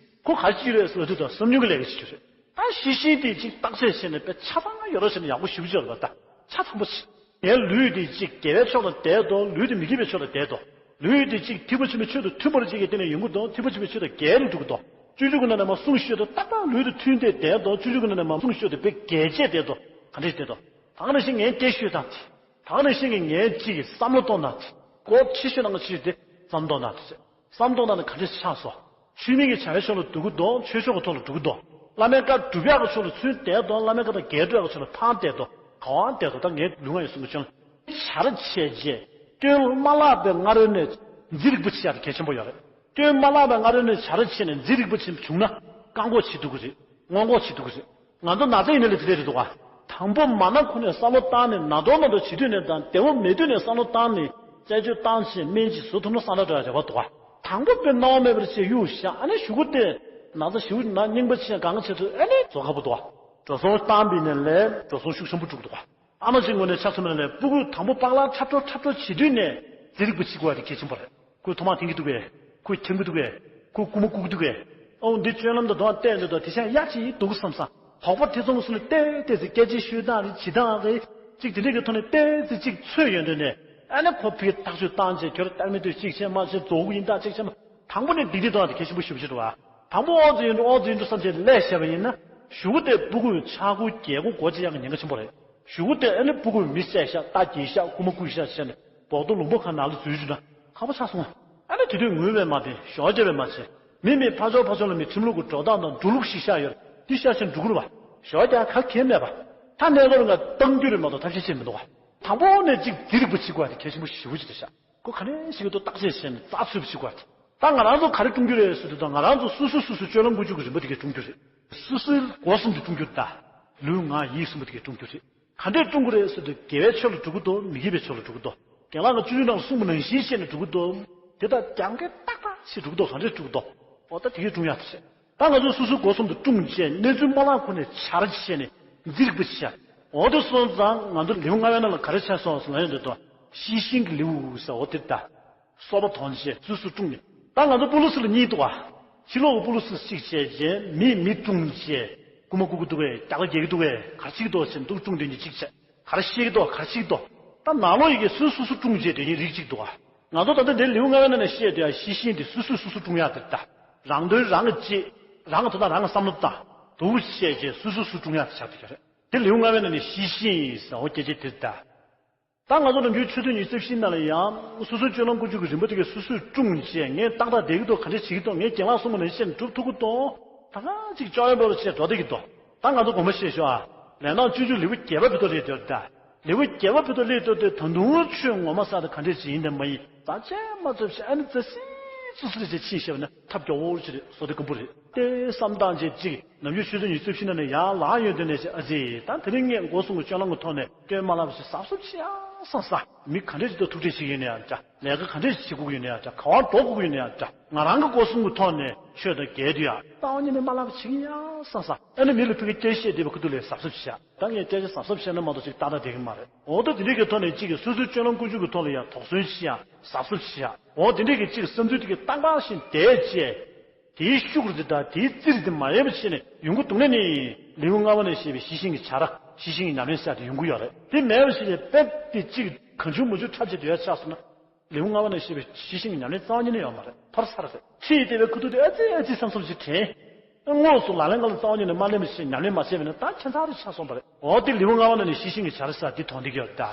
ཁོ་ག་ཅི་རེད་ཟེར་དུས་ད་བསམ་ཡུལ་གྱི་ལས་ཀ་བྱེད་རྒྱུ་རེད། ད་ཤེས་བཞིན་དེ་ཅིག་བརྟག་དཔྱད་བྱས་ནས་དཔེ་ཆ་ཚང་ཡོད་རོགས་བྱས་ནས་ཡག་པོ་ཞེ་པོ་ཅིག་ཡོད་རེད་པ། ད་ཆ་ཚང་པོ་བྱེད། ངའི་ལུས་འདི་ཅིག་དགེ་བའི་ཕྱོགས་ལ་བསྡད་དོ། ལུས་འདི་མི་དགེ་བའི་ཕྱོགས་ལ་བསྡད་དོ། ལུས་འདི་ཅིག་ཐེག་པ་ཆེན་པོའི་ཆོས་དང་མཐུན་པར་ཅིག་གི་སྟེང་ནས་ཡོང་གི་འདུག་ཐེག་པ་ཆེན་པོའི་ཆོས་དང་འགལ་ནས་འགྲོ་གི་འདུག་སྤྱོད་འཇུག་གི་ནང་ནས་མར་གསུང་ཤོད་དེ་ཏག་ཏག་ལུས་དང་མཐུན་ཏེ་བསྡད་དོ། སྤྱོད་འཇུག་གི་ནང་ནས་མར་གསུང་ཤོད་དེ་དཔེ་འགལ་བྱས་བསྡད་དོ། ག་འདྲ་ཞིག་བསྡད་དོ། ད་ག་ནང་བཞིན་ངའི་སྐད་ཤོད་སྟངས་དེ། ད་ག་ནང་བཞིན་གྱི་ངའི་ཅིག་གི་བསམ་བློ་གཏོང་སྟངས་དེ། གོ་ཁྲི་ཤོད་ནང་གི་ཁྲི་ཤོད་དེ་བསམ་གཏོང་སྟངས་དེ་ག་འདྲ་ཆགས་སོ། ཆོས་མིན་གྱི་བྱ་བའི་ཕྱོགས་ལ་འགྲོ་གི་འདུག་ཆོས་ཕྱོགས་ཀྱི་ཐོག་ལ་འགྲོ་གི་འདུག་བླ་མའི་བཀའ་སྒྲུབ་ཡག་གི་ཕྱོགས་ལ་ཚུར་བསྡད་དོ། བླ་མའི་བཀའ་དང་འགལ་འགྲོ་ཡག་གི་ཕྱོགས་ལ་ཕར་བསྡད་དོ། ག་བ་བསྡད་དོ། ད་ངའི་ལུས་ངག་ཡིད་གསུམ་གྱི་སྤྱོད་ལམ། བྱ་ར་བྱས་རྗེས་སྐྱོན་མ་བརླག་པའི་སྔ་རོལ་ནས་རྫས་རིག་པ་བྱེད་ཡག་དེ་གལ་ཆེན་པོ་ཡོད་རེད། སྐྱོན་མ་བརླག་པའི་སྔ་རོལ་ནས་བྱ་ར་བྱས་ནས་རྫས་རིག་པ་བྱེད་བྱུང་ན་བཀག་འགོག་བྱེད་ཐུབ་ཀྱི་རེད། སྔོན་འགོག་བྱེད་ཐུབ་ཀྱི་རེད། ང་ཚོ་ན་ཚ་ཡིན་ན་ལས་དེ་འདྲ་རེད་འདུག་ག་དང་པོ་མ་ན་ཁོ་ནས་བསམ་བློ་བཏང་ནས། ན་ཐོ་ན་ཐོ་བྱེད་དུས་ནས་དང་བདེ་བོ་མེད་དུས་ནས་བསམ་བློ་བཏང་ནས་རྩད་གཅོད་བཏང་བྱས་སྨན་ཅིག་བཟོ་ཐུབ་ན་སང་ད་འགྲོ་ཡ་རེ་བ་འདུག་ག་དང་པོ་དཔེ་སྣང་བ་མེད་པར་བྱས་གཡུག་བཞག་ཨ་ནི་གཞུག་གུ་དེ་ན་ཚ་ཞེ་པོ་ན་རྙིང་པ་ཆེ་གང་ཆེ་ཚོད་ཨ་ནི་བཟོ་ཁག་པོ་འདུག་ག་འགྲོ་སོང་བཏང་པའི་ནས་ལས་འགྲོ་སོང་ཤུགས་ཆེན་པོ་འགྲོ་གི་འདུག་ག་ཨ་མ་ཅིག་ངོས་ནས་ཆ་མཚོན་པ་ལས་སྤུ་གུ་དང་པོ་པག་ལག་འཁྲབ་འཁྲབ་འཁྲབ་འཁྲབ་བྱེད་དུས་ནས་རྫས་རིག་པ་བྱེད་དགོས་པ་དེ་གལ་ཆེན་པོ་རེད། ཁོས་ཐོག་མར་འཐེན་གྱི་འདུག་གས། ཁོས་འཁྱེར་གྱི་འདུག་གས། ཁོས་རྐུ་མ་རྐུ་གི་འདུག་གས། ཨོ་འདི་སྤྱོད་ལམ་དང་དོན་བལྟས་འདུག་དང་དེ་ཤ་ཡ་ཅིག་འདུག་བསམ་བསམ། དོགས་པ་ཐེ་ཚོམ་སོང་ནས་ཏོག་ཙམ་སྐད་ཆ་ཤོད་སྟངས་རེད། བྱེད་སྟངས་རེད། གཅིག་དེ་འདྲ་གི་ཐོག་ནས་ཏོག་ཙམ་གཅིག་ཚོད་ཡོད་འདོད་ནས། ཨ་ནི་ཁོ་ཕ་གིར་ཐག་གཅོད་བཏང་བྱས། ཁྱོད་རང་བལྟ་མི་འདོད། གཅིག་བྱས་མ་བྱས། རྫོགས་གི་ཡིན་ད། གཅིག་བྱས་མ། དང་པོ་ནས་སྡིག་སྒྲིབ་གཏོང་བ་དེ་གལ་ཆེན་པོ་ཞེ་པོ་ཅིག་རེད་བ། དང་པོ་ཨོ་ཙི་ཡིན་འགྲོ། ཨོ་ཙི་ཡིན་འགྲོ་བསམ་བྱས་ལས་བྱས་པ་ཡིན་ན། གཞུག་གུ་དེ་སྤུ་གུ་ཆག་སྒོ་རྒྱག་སྒོ་སྒོ་བརྒྱབ་ཡག་གི་ཉེན་ཁ་ཆེན་པོ་རེད། གཞུག་གུ་དེ་ཨ་ནི་སྤུ་གུ་མི་བསད་ཤག་རྟ་འགྱེལ་ཤག་རྐུན་མ་རྐུ་ཤག་བྱས་ནས་སྦོག་ཏོ་ལུང་པ་ཁ་ནང་ལ་འཛུལ་འགྲོ་ན་ཁག་པོ་ཆགས་སོང་ཨ། ཨ་ནི་དེ་དུས་ངུས་པས་མ་བསྡད། ཞོགས་རྒྱབ་པས་མ་བྱས། མི་མི་ཕར་ཕྱོགས་ཕར་ཕྱོགས་ལ་མི་ཁྲིམས་ལུགས་ཀྱི་འགྲོ་སྟངས་དང་འགྲོ་ལུགས་ཤིག་ཤར་ཡོད། འདི་ཤར་བཞིན་འགྲོ་གི་རེད་བ། ཞོགས་ཀྱང་ག་གེ་མེད་པ། ད་གནས་སྐབས་ལ་ང་བཏང་རྒྱུ་རེད་མ་གཏོགས་ཐབས་ཤེས་བྱེད་མི་འདུག་བ། དང་པོ་ནས་གཅིག་འདི་རིག་པ་བྱེད་དགོས་པ་དེ་གལ་ཆེན་པོ་ཞེ་པོ་ཅིག་རེད་ཤག་ཁོ་ག་ནས་ཤེས་ཀྱི་འདུག་བརྟག་དཔྱད་བྱས་ནས་རྩ་ཚུད་པ་བྱེད་དགོས་པ་དེ། ད་ང་རང་ཚོ་ག་རེ་སྲུང་རྒྱུ་རེད་ཟེར་དུས། ད་ང་རང་ཚོ་སོ་སོ་སོ་སོ་སྤྱོད་ལམ་ཀུན་སྤྱོད་ཀྱི་རིམ་པ་དེ་གས་སྲུང་རྒྱུ་རེད། སོ་སོའི་སྒོ་གསུམ་དེ་སྲུང་རྒྱུ་རེད། ད་ལུས་ངག་ཡིད་གསུམ་པོ་དེ་གས་སྲུང་རྒྱུ་རེད། ག་འདྲས་སྲུང་དགོས་རེད་ཟེར་དུས། དགེ་བའི་ཆོས་ལ་འགྲོ་གི་འདུག་མི་དགེ་བའི་ཆོས་ལ་འགྲོ་གི་འདུག་རྒན་ལགས་ཀྱིས་བཅུ་བཅུ་ནང་གསུངས་པ་ནང་བཞིན་བྱས་ནས་འགྲོ་གི་འདུག་དེ་ལྟར་རྒྱབ་འགལ་ཏག་ཏག་བྱས་འགྲོ་གི་འདུག་ག་འདྲས་འགྲོ་གི་འདུག་འོ་ད་དེ་གས་སྲུང་ཡག་དེ་རེད། ད་ང་ཚོས་སོ་སོའི་སྒོ་གསུམ་དུ་སྲུང་བྱས། གནས་ཚུལ་མ་ལངས་གོང་ནས་བྱ་ར་བྱས་ནས་འདི་རིག་པ་བྱས། འོ་དེ་སོང་ཙང་ང་ཚོ་ལེའུ་ལྔ་པའི་ནང་ལ་ག་རེ་བྱས་སོང་ཟེར་ན། ཡོད་འདོད་དོ། ཤེས་བཞིན་གྱི་ལེའུ་ཟེར། འོ་དེ་ད། སོ་པ་དོན་བྱས་སོ་སོ་སྲུང་ནས། ད་ང་ཚོ་སྤུ་ལུ་སི་ལ་གཉིས་འདུག་ག་ཕྱི་ལོགས་ཀྱི་སྤུ་ལུ་སི་གཅིག་བྱས་རྗེས་མི་མི་སྲུང་བྱས། རྐུན་མ་རྐུ་གི་འདུག་གས། རྒྱག་ལ་རྒྱག་གི་འདུག་གས། ག་རེ་བྱེད་ཀྱི་འདུག་ཟེར་འདུག་སྲུང་དོན་གྱི་གཅིག་བྱས། ག་རེ་བཤད་ཀྱི་འདུག་ག་རེ་བྱེད་ཀྱི་འདུག་ད་ནང་ལོགས་ཡི་གེ་སོ་སོ་སོ་སྲུང་བྱས་དོན་གྱི་རིགས་གཅིག་འདུག་ག་ང་ཚོ་ད་ལྟ་འདིར་ལེའུ་ལྔ་པའི་ནང་ནས་བཤད་དུས་ཡ། ཤེས་བཞིན་དེ་སོ་སོས་སོ་སོ་སྲུང་ཡག་དེ་ད། རང་དོན་རང་གིས་བྱེད། རང་གི་དོན་དག་རང་གིས་བསམ་བློ་བཏང་། སྡུག་བྱས་རྗེས་སོ་སོས་སོ་སྲུང་ཡག་དེ་ཆགས་འདུག་ག་རེད། དེ་ལེའུ་ལྔ་པའི་ནང་ནས་ཤེས་བཞིན་ཟེར་འོ་སྐད་ཆ་དེ་ད། ད་ང་ཚོ་ནམ་རྒྱུན་ཆོས་ཐུན་ཉི་ཤུ་རྩ་བཞིའི་ནང་ལ་ཡང་སོ་སོའི་སྤྱོད་ལམ་ཀུན་སྤྱོད་ཀྱི་རིམ་པ་དེ་གས་སོ་སོས་བསྲུངས་བྱས། ངས་ཏག་ཏག་བསྡད་ཀྱི་འདུག་ག་འདྲས་བྱེད་ཀྱི་འདུག་ངས་རྒན་ལགས་གསུངས་པ་ནང་བཞིན་སྒྲུབ་ཐུབ་ཀྱི་འདུག་ད་ག་ཅིག་ཅོག་ཡང་འབབ་པ་བྱས་འགྲོ་བསྡད་ཀྱི་འདུག་ད་ང་ཚོ་དགོངས་པ་བཞེས་ཤོག་ཨ། ལས་རྣམ་བཅུ་བཅུ་ལེའུ་བརྒྱད་པ་བར་དུ་སླེབས་དུས་ད། ལེའུ་བརྒྱད་པ་བར་དུ་སླེབས་དུས་དེ་ད་དུང་ཆོས་ངོ་མ་ས་དང་ག་འདྲས་བྱེད་ཡིན་དེ་མ་ཡིན། ད་ཅེས་མ་ཚོད་བྱས་ཨ་ནི་ཙི་སི་ཙི་སི་རེ་བྱས་ཕྱིན་ཤེས་པ་ན་ཐབས་སྐྱོ་བོ་ཅིག་རེད། བཟོ་དེ་དཀོན་པོ་རེད། དེ་བསམ་སྟངས་བྱས་ཅིག་ནམ་རྒྱུན་ཆོས་ཚུལ་ཉི་ཤུ་རྩ་བཞི་ནང་ནས་ཡར་ལངས་ཡོང་དུས་ནས་ཅིག་ཨ་ཙི། ད་དེ་རིང་ངས་སྒོ་གསུམ་གྱི་སྤྱོད་ལམ་གྱི་ཐོག་ནས་སྐྱོན་མ་ལབ་ཞིག་གཟབ་གཟབ་བྱེད་ཡ་བསམ་ས། མི་ག་འདྲས་ཅིག་ཏུ་ཐུག་འཕྲད་བྱེད་ཀྱི་ཡོད་ན་ཡང་འདྲ། ལས་ཀ་ག་འདྲས་ཅིག་བྱེད་དགོས་ཀྱི་ཡོད་ན་ཡང་འདྲ། ག་པར་འགྲོ་དགོས་ཀྱི་ཡོད་ན་ཡང་འདྲ། ང་རང་གི་སྒོ་གསུམ་གྱི་ཐོག་ནས་ཆོས་དང་འགལ་དུས་ཡ། རྩ་བ་ཉིད་ནས་མ་ལབ་བྱེད་ཀྱི་ཡ་བསམ་ས། ཨ་ནི་མི་ལ་ཕ་གི་སྐད་བཤད་བསྡད་པའི་ཁུ་ཐུག་ལས་གཟབ་གཟབ་བྱེད་ཡ། ད་ངས་སྐད་ཆ་གཟབ་གཟབ་བཤད་ན་མ་གཏོགས་ཅིག་ཏག་ཏག་བསྡད་ཀྱི་མ་རེད། འོ་ད་དེ་འདྲའི་གི་ཐོག་ནས་གཅིག་གིས་སོ་སོའི་སྤྱོད་ལམ་ཀུན་སྤྱོད་ཀྱི་ཐོག་ལ་ཡང་དོགས་ཟོན་བྱེད་ཡ། གཟབ་གཟབ་བྱེད་ཡ། འོ་དེ་འདྲའི་གི་གཅིག་བསམ་ཚུལ་དེ་གི་རྟག་པར་བཞིན་བསྡད་བྱས། དེའི་ཤུགས་རེད་ད། དེའི་རྩིས་རེད་དེ་མ་ཡལ་བ་བྱས་ནས་ཡོང་གི་འདུག་ན་ནི། ལེའུ་ལྔ་པ་ནས་བཤད་པའི་ཤེས་བཞིན་གྱི་བྱ་ར། ཤེས་བཞིན་གྱི་ཉམས་ལེན་ཟེར་ཡ་དེ་ཡོང་གི་ཡོད་རེད། དེ་མེད་པ་བྱས་ནས་དཔེ་དེ་གཅིག་གང་བྱུང་མང་བྱུང་འཁྲབ་བྱས་སྡོད་ཡ་ཆགས་སོང་ན། ལེའུ་ལྔ་པ་ནས་བཤད་པའི་ཤེས་བཞིན་གྱི་ཉམས་ལེན་རྩ་བ་ཉིད་ནས་ཡོད་མ་རེད། འཐོར་ཚར་རེད། ཁྲིད་བསྡད་པའི་ཁུ་ཐུག་དེ་ཨ་ཙི་ཨ་ཙི་བསམ་བསམ་ཞིག་དྲན། དངོས་སུ་ལག་ལེན་ཁ་ལ་རྩ་བ་ཉིད་ནས་མ་ལེན་པ་བྱས། ཉམས་ལེན་མ་བྱས་པ་ཡིན་ན་ད་ཁྱད་མཚར་རེ་ཆགས་སོང་བ་རེད། འོ་དེ་ལེའུ་ལྔ་པ་ནང་ནས་ཤེས་བཞིན་གྱི་བྱ་ར་ཟེར་དེ་དོན་འདི་གི་ཡོད་ད།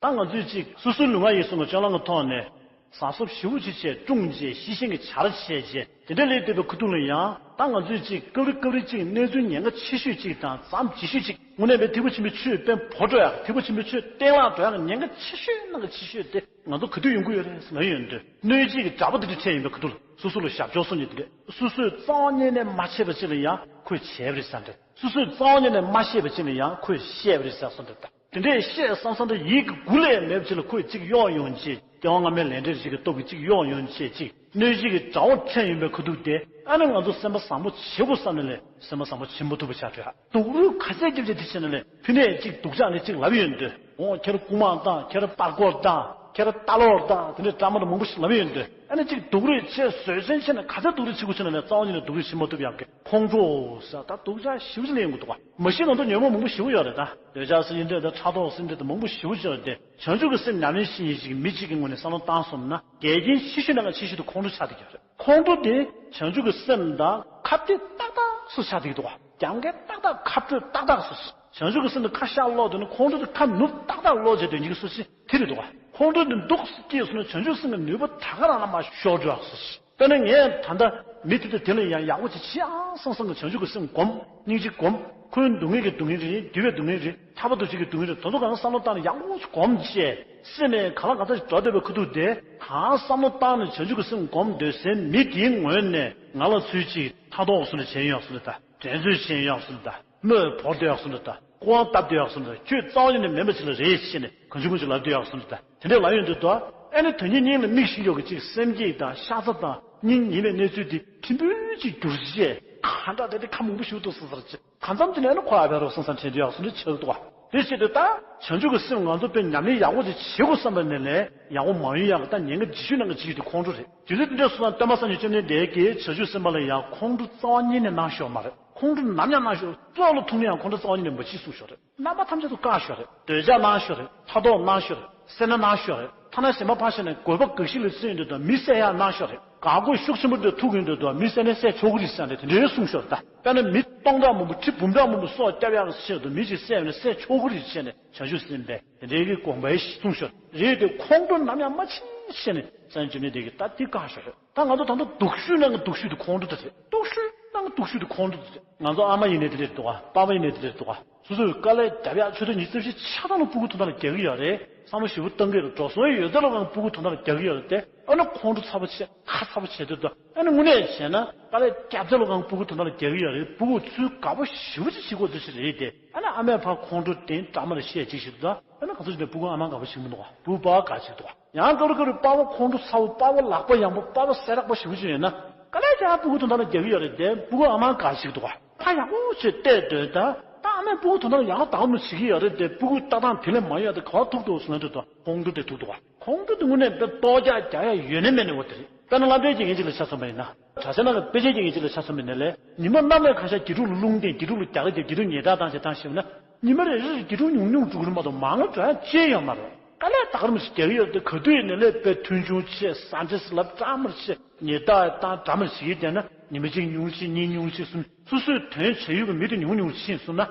ད་ང་ཚོས་གཅིག་སོ་སོའི་ལུས་ངག་ཡིད་གསུམ་གྱི་སྤྱོད་ལམ་གྱི་ཐོག་ནས་གཟབ་གཟབ་ཞེ་པོ་ཅིག་བྱས། བསྲུངས་བྱས། ཤེས་བཞིན་གྱི་བྱ་ར་བྱས་བྱས། དེ་འདྲ་ལས་བསྡད་པའི་ཁུ་ཐུག་ལ་ཡང་། ད་ང་ཚོས་གཅིག་སྐབས་རེ་སྐབས་རེ་གཅིག་གནས་ཚུལ་ཉེན་ཁ་ཆེ་ཤོས་གཅིག་དང་། ཙམ་ཇི་ཤོས་གཅིག་དངོས་གནས་པའི་ཐེག་པ་ཆེན་པོའི་ཆོས་དཔལ་བོ་འགྲོ་ཡག་ཐེག་པ་ཆེན་པོའི་ཆོས་གཏན་བརླག་འགྲོ་ཡག་ཉེན་ཁ་ཆེ་ཤོས་ནང་གི་ཆེ་ཤོས་དེ་ང་ཚོ་ག་དུས་ཡོང་གི་ཡོད་རེད་ཟེར་ན། ཡོང་དུས་གནོད་བྱེད་ཀྱི་དྲག་པོ་དེ་འདྲ་འཕྲད་ཡོང་པའི་ཁུ་ཐུག་ལ་སོ་སོ་ལ་ཞབས་ཕྱོགས་སོ་གཉིས་དེ་འདྲ། སོ་སོས་རྩ་བ་ཉིད་ནས་མ་བྱས་པ་ཅིག་ལ་ཡང་ཁོས་བྱས་པ་རེད་བསམ་འདྲ། སོ་སོས་རྩ་བ་ཉིད་ནས་མ་བཤད་པ་ཅིག་ལ་ཡང་ཁོས་བཤད་པ་རེད་ཟེར་བསམ་འདྲ། དེ་འདྲས་བཤད་བསམ་བསམ་འདྲ་ཡིད་ཀྱི་མགུ་ལས་མེད་པ་ཅིག་ལ་ཁོས་གཅིག་གཡོག་ཡོང་བྱས། སྐྱེ་བ་སྔ་མའི་ལས་འབྲས་ཅིག་གི་སྟོབས་ཀྱིས་གཅིག་གཡོག་ཡོང་བྱས། གཅིག་གནོད་བྱེད་ཀྱི་དགྲ་བོ་འཕྲད་ཡོང་པའི་ཁུ་ཐུག་དེ། ཨ་ནི་ང་ཚོ་སེམས་པ་བཟང་པོ་བྱེད་དགོས་བསམ་ནས་ལས་སེམས་པ་བཟང་པོ་བྱེད་མ་ཐུབ་པ་ཆགས་འགྲོ་ཡ། སྡུག་རུས་ག་ཚད་རྒྱབ་བྱས་དེ་བྱས་ན་ལས་ཕི་ནས་གཅིག་སྡུག་ཅག་ནས་གཅིག་ལབ་ཡོང་དུས། འོ་ཁྱེད་རང་རྐུ་མ་བཏང་། ཁྱེད་རང་པར་རྐོ་བཏང་། ཁྱེད་རང་རྟ་ལོག་བཏང་། དེ་འདྲའི་བཀྲ་མ་དང་མང་པོ་ཞིག་ལབ་ཡོང་དུས། ཨ་ནི་གཅིག་སྡུག་རུས་བྱས་བཟོད་བསྲན་བྱས་ནས་ག་ཚད་སྡུག་རུས་བྱེད་དགོས་བྱས་ན་ལས་རྩ་བ་ཉིད་ནས་སྡུག་རུས་བྱེད་མ་ཐུབ་ཡག་གི་ཁོང་ཁྲོ་ཟེར་ད་སྡུག་ཅག་ཞེ་པོ་ཅིག་སླེབས་ཡོང་གི་འདུག་ག་མ་གཞི་ང་ཚོ་ཉོན་མོངས་མང་པོ་ཞེ་པོ་ཡོད་རེད་ད། འདོད་ཆགས་ཟེར་ཡིན་འདྲ་ད། ཕྲག་དོག་ཟེར་འདྲ་ད། མང་པོ་ཞེ་པོ་ཅིག་ཡོད་རེད་དེ། བྱང་ཆུབ་ཀྱི་སེམས་ཉམས་ལེན་བྱེད་མཁན་ཞིག་གི་མི་གཅིག་གི་ངོས་ནས་བསམ་བློ་བཏང་སོང་ན། འགལ་རྐྱེན་ཆེ་ཤོས་ནང་གི་ཆེ་ཤོས་དེ་ཁོང་ཁྲོ་ཆགས་བསྡད་ཀྱི་ཡོད་རེད། ཁོང་ཁྲོ་དེ་བྱང་ཆུབ་ཀྱི་སེམས་དང་ཁ་གཏད་ཏག་ཏག་སུ་ཆགས་བསྡད་ཀྱི་འདུག་ག་རྒྱབ་འགལ་ཏག་ཏག་ཁ་སྤྲོད་ཏག་ཏག་སུ། བྱང་ཆུབ་ཀྱི་སེམས་དེ་ཁ་ཤར་ལོག་དེ་ནི་ཁོང་ཁྲོ་དེ་ཁ་ནུབ་ཏག་ཏག་ལོག་བྱས་དོན་གྱི་སུ་ཞིག་དེ་རེད་འདུག་ག་ཁོང་ཁྲོ་དེ་འདུག་སེ་སྐྱེས་སོང་ན་བྱང་ཆུབ་སེམས་ཀྱི་ནུས་པ་ད་ག་རང་ལ་མར་ཤོར་འགྲོ་ཡག་སུ་ཞིག་དཔེར་ན་ངས་ད་ལྟ་མི་དེ་དང་དེ་ལ་ཡང་ཡག་པོ་ཅིག་བྱེད་ཨང་བསམ་བསམ་གྱི་བྱང་ཆུབ་ཀྱི་སེམས་སྒོམ། སྙིང་རྗེ་སྒོམ། ཁོའི་སྡུག་བསྔལ་གྱི་སྡུག་བསྔལ་རེད། བདེ་བའི་སྡུག་བསྔལ་རེད། ཐར་པ་དང་བྱེད་ཀྱི་སྡུག་བསྔལ་རེད། དེ་ཚོ་གང་བསམ་བློ་བཏང་ནས་ཡག་པོ་ཅིག་སྒོམ་བྱས། སེམས་ནས་གང་ལ་གང་འཚམ་ཞིག་འགྲོ་བསྡད་པའི་ཁུ་ཐུག་དེ། གང་བསམ་བློ་བཏང་ནས་བྱང་ཆུབ་ཀྱི་སེམས་སྒོམ་སྡོད་སའི་མི་དེའི་ངོས་ནས་ང་ལ་ཚུལ་གཅིག་ཕྲག་དོག་སོང་ནས་བྱས་ཡོང་སོང་ནས་ད། འགྲན་རྩོད་བྱས་ཡོང་སོང་ནས་ད། དམོད་བོར་བསྡད་ཡོང་སོང་ནས་ད། སྐུ་དབང་བཏབ་བསྡད་ཡོང་སོང་ནས་ད། ཁྱོད་རྩ་བ་ཉིད་ནས་མིན་པ་ཅིག་ལ་རེད་བྱས་ནས་གང་བྱུང་མང་བྱུང་ལབ་བསྡད་ཡོང་སོང་ནས་ད། དེ་འདྲས་ལབ་ཡོང་དུས་ད། ཨ་ནི་དོན་གཉིས་གཉིས་ལ་མིག་ཤིག་ཡོད་ཀྱི་གཅིག་སེམས་བསྐྱེད་དང་ཤ་ཚ་དང་སྙིང་ཉེ་བའི་གནས་ཚུལ་དེ་ཕྲན་བུ་ཅིག་འགྱུར་བྱས། གང་འདྲ་དེ་དེ་ཁ་མང་པོ་ཞིག་འདུག་ཟེར་ཟེར་བྱས། གང་འཚམ་དེ་ནས་ཨ་ནི་ཁོ་ཨ་ཕ་རོ་སོང་ས་དྲན་རྒྱུ་ཡག་སོང་འདྲ་ཆགས་འདུག་བ། དེ་བྱེད་དུས་ད་བྱང་ཆུབ་ཀྱི་སེམས་ང་ཚོ་དཔེ་ཉམས་ལེན་ཡག་པོ་ཅིག་བྱེད་དགོས་བསམ་པ་ནས་ལས་ཡག་པོ་མ་ཡོང་ཡག་གི་ད་ཉེན་ཁ་ལྗིད་ཤོས་ནང་གི་ལྗིད་ཤོས་དེ་ཁོང་ཁྲོ་རེད། དུས་ཚོད་དེ་འདྲ་སོང་ཙང་སྟོན་པ་སངས་རྒྱས་བཅོམ་ལྡན་འདས་ཀྱིས་བྱང་ཆུབ་སེམས་དཔའ་ལ་ཡང་ཁོང་ཁྲོ་རྩ་བ་ཉིད་ནས་གནང་ཤོག་མ་རེད། ཁོང་ཁྲོ་ནམ་ཡང་གནང་ཤོག་གཙོ་བོ་ལ་ཐུག་ན་ཡང་ཁོང་ཁྲོ་རྩ་བ་ཉིད་ནས་མ་བྱེད་གསུངས་ཤོག་རེད། རྣམ་པ་ཐམས་ཅད་དུ་བཀག་ཤོག་རེད། འདོད་ཆགས་གནང་ཤོག་རེད། ཕྲག་དོག་གནང་ཤོག་རེད། སེར་སྣ་གནང་ཤོག་རེད། ཐ་ན་གཞན་པ་ཕར་བཞག་ནས་དགོས་པ་འགའ་ཞིག་ལ་བརྩོན་ཡོང་དུས་དང་མི་བསད་ཡག་གནང་ཤོག་རེད། དགའ་དགོས་ཤུགས་ཆེན་པོ་འདོད་ཐུག་ཡོང་དུས་དང་མི་བསད་ན་བསད་ཆོག་གི་རེད་ཟེར་ནས་དེ་འདྲའི་གསུངས་ཤོག་རེད། ད་དཔེར་ན་མི་སྟོང་ཕྲག་མང་པོ་ཁྲི་འབུམ་ཕྲག་མང་པོ་སྲོག་བསྐྱབ་ཡག་གི་ཆེད་དུ་མི་གཅིག་བསད་ཡོང་ན་བསད་ཆོག་གི་རེད་བྱས་ནས་བྱང་ཆུབ་སེམས་དཔས་དེ་འདྲའི་གི་དགོངས་པ་ཞིག་གསུངས་ཤོག་རེད་དེ་ཁོང་ཁྲོ་ནམ་ཡང་མ་བྱེད་བྱས་ནས་སངས་རྒྱས་བཅོམ་ལྡན་འདས་ཀྱིས་ད་འདི་བཀག་ཤོག་རེད། ད་ང་ཚོ་ད་ལྟ་སྡུག་ཤོས་ནང་གི་སྡུག་ཤོས་དེ་ཁོང་ཁྲོ་དེ་རེད། སྡུག་ཤོས་ནང་གི་སྡུག་ཤོས་དེ་ཁོང་ཁྲོ་དེ་རེད། ང་ཚོ་ཨ་མ་ཡིན་ནའི་དེ་འདྲ་རེད་འདུག་ག་པ་ཕ་ཡིན་ནའི་དེ་འདྲ་རེད་འདུག་ག་སོ་སོས་དཀའ་ལས་རྒྱབ་ཡག་ཆུ་ཚོད་ཉི་ཤུ་རྩ་བཞི་ཆ་ཚང་ལ་སྤུ་གུ་དོན་དག་ལ་རྒྱག་གི་ཡོད་རེད། བསམ་བློ་ཞིབ་པོ་བཏང་གི་རེད། འགྲོ་སོང་ཡོད་ཚད་ལ་ང་སྤུ་གུ་དོན་དག་ལ་རྒྱག་གི་ཡོད་རེད་དེ། ཨ་ནི་ཁོང་ཁྲོ་ཚ་པོ་བྱེད་ཁ་ཚ་པོ་བྱེད་དུས་དང་ཨ་ནི་དངོས་གནས་བྱས་ན་དཀའ་ལས་རྒྱབ་ཚད་ལ་ང་སྤུ་གུ་དོན་དག་ལ་རྒྱག་གི་ཡོད་རེད། སྤུ་གུ་ཚུར་དགའ་པོ་ཞེ་པོ་ཅིག་བྱེད་དགོས་ཚོད་ཅིག་རེད་དེ། ཨ་ནི་ཨ་མས་ཕར་ཁོང་ཁྲོ་དེ་འདྲ་མ་ལ་བཤད་ཅིག་བྱེད་དུས་དང་ཨ་ནི་ག་ཚོད་ཅིག་ནས་སྤུ་གུ་ཨ་མ་དགའ་པོ་བྱེད་ཀྱི་མི་འདུག་ག་སྤུ་གུ་པ་ཕ་དགའ་བྱེད་ཀྱི་འདུག་ག་ཡང་སྐབས་རེ་སྐབས་རེ་པ་ཕ་ཁོང་ཁྲོ་ཚ་བོ་པ་ཕ་ལག་པ་ཡང་པོ་པ་ཕ་སེ་རག་པ་ཞེ་པོ་ཅིག་ཡོད་ན་དཀའ་ལས་རྒྱག་སྤུ་གུ་དོན་དག་ལ་རྒྱག་གི་ཡོད་རེད་དེ་སྤུ་གུ་ཨ་མ་དགའ་བྱེད་ཀྱི་འདུག་ག་ཕ་ཡག་པོ་བྱས་བལྟས་སྡོད་ད། ད་ཨ་མས་སྤུ་གུ་དོན་དག་ལ་ཡག་ལ་དགའ་མོ་བྱེད་ཀྱི་ཡོད་རེད་དེ་སྤུ་གུ་ལྟ་སྟངས་དེ་ལས་མ་ཡོད་དེ་ག་བ་ཐུག་འདུག་ཟེར་ན་འདུག་དང་ཁོང་ཁྲོ་དེ་ཐུག་འདུག་ག་ཁོང་ཁྲོ་དེ་དངོས་གནས་དཔེ་ལྟོ་རྒྱག་རྒྱག་ཡ་ཡོད་ནི་མེད་ནི་འོ་དེ་རེད། དཔེར་ན་བསླབ་གྲྭའི་དགེ་རྒན་ཅིག་ལ་ཆ་མཚོན་པ་ཡིན་ན། གྲྭ་ས་ནང་གི་དཔེ་ཆའི་དགེ་རྒན་ཅིག་ལ་ཆ་མཚོན་པ་ཡིན་ན་ལས་ཉི་མ་གནམ་ལས་གང་ཤར་དགེ་ཕྲུག་ལ་རླུང་བསྟན་དགེ་ཕྲུག་ལ་རྒྱག་རེས་བྱས་དགེ་ཕྲུག་ཉེས་དག་བཏང་བྱས་བཏང་ཞེས་པ་ན། ཉི་མ་རེ་རེར་དགེ་ཕྲུག་ཉུང་ཉུང་འགྲོ་གི་རེད་མ་གཏོགས་མང་ང་འགྲོ་ཡ་ཅི་ཡང་མ་རེད། དཀའ་ལས་ད་ག་རེ་མ་ཞིག་རྒྱག་གི་ཡོད་དེ་ག་དུས་ཡིན་ནའི་ལས་དཔེ་མཐོང་ཆུང་བྱས་ཟ་འདྲེ་ཟ་ལབ་འདྲ་མ་བྱས་ཉེས་དག་བཏང་འདྲ་མ་བྱེད་ཀྱི་བསྡད་ན་ཉི་མ་གཅིག་ཉུང་ཤས་གཉིས་ཉུང་ཤས་གསུམ་སོ་སོའི་དོན་བྱ་ཡུལ་གྱི་མི་དེ་ཉུང་ཉུང་ཕྱིན་སོང་ན།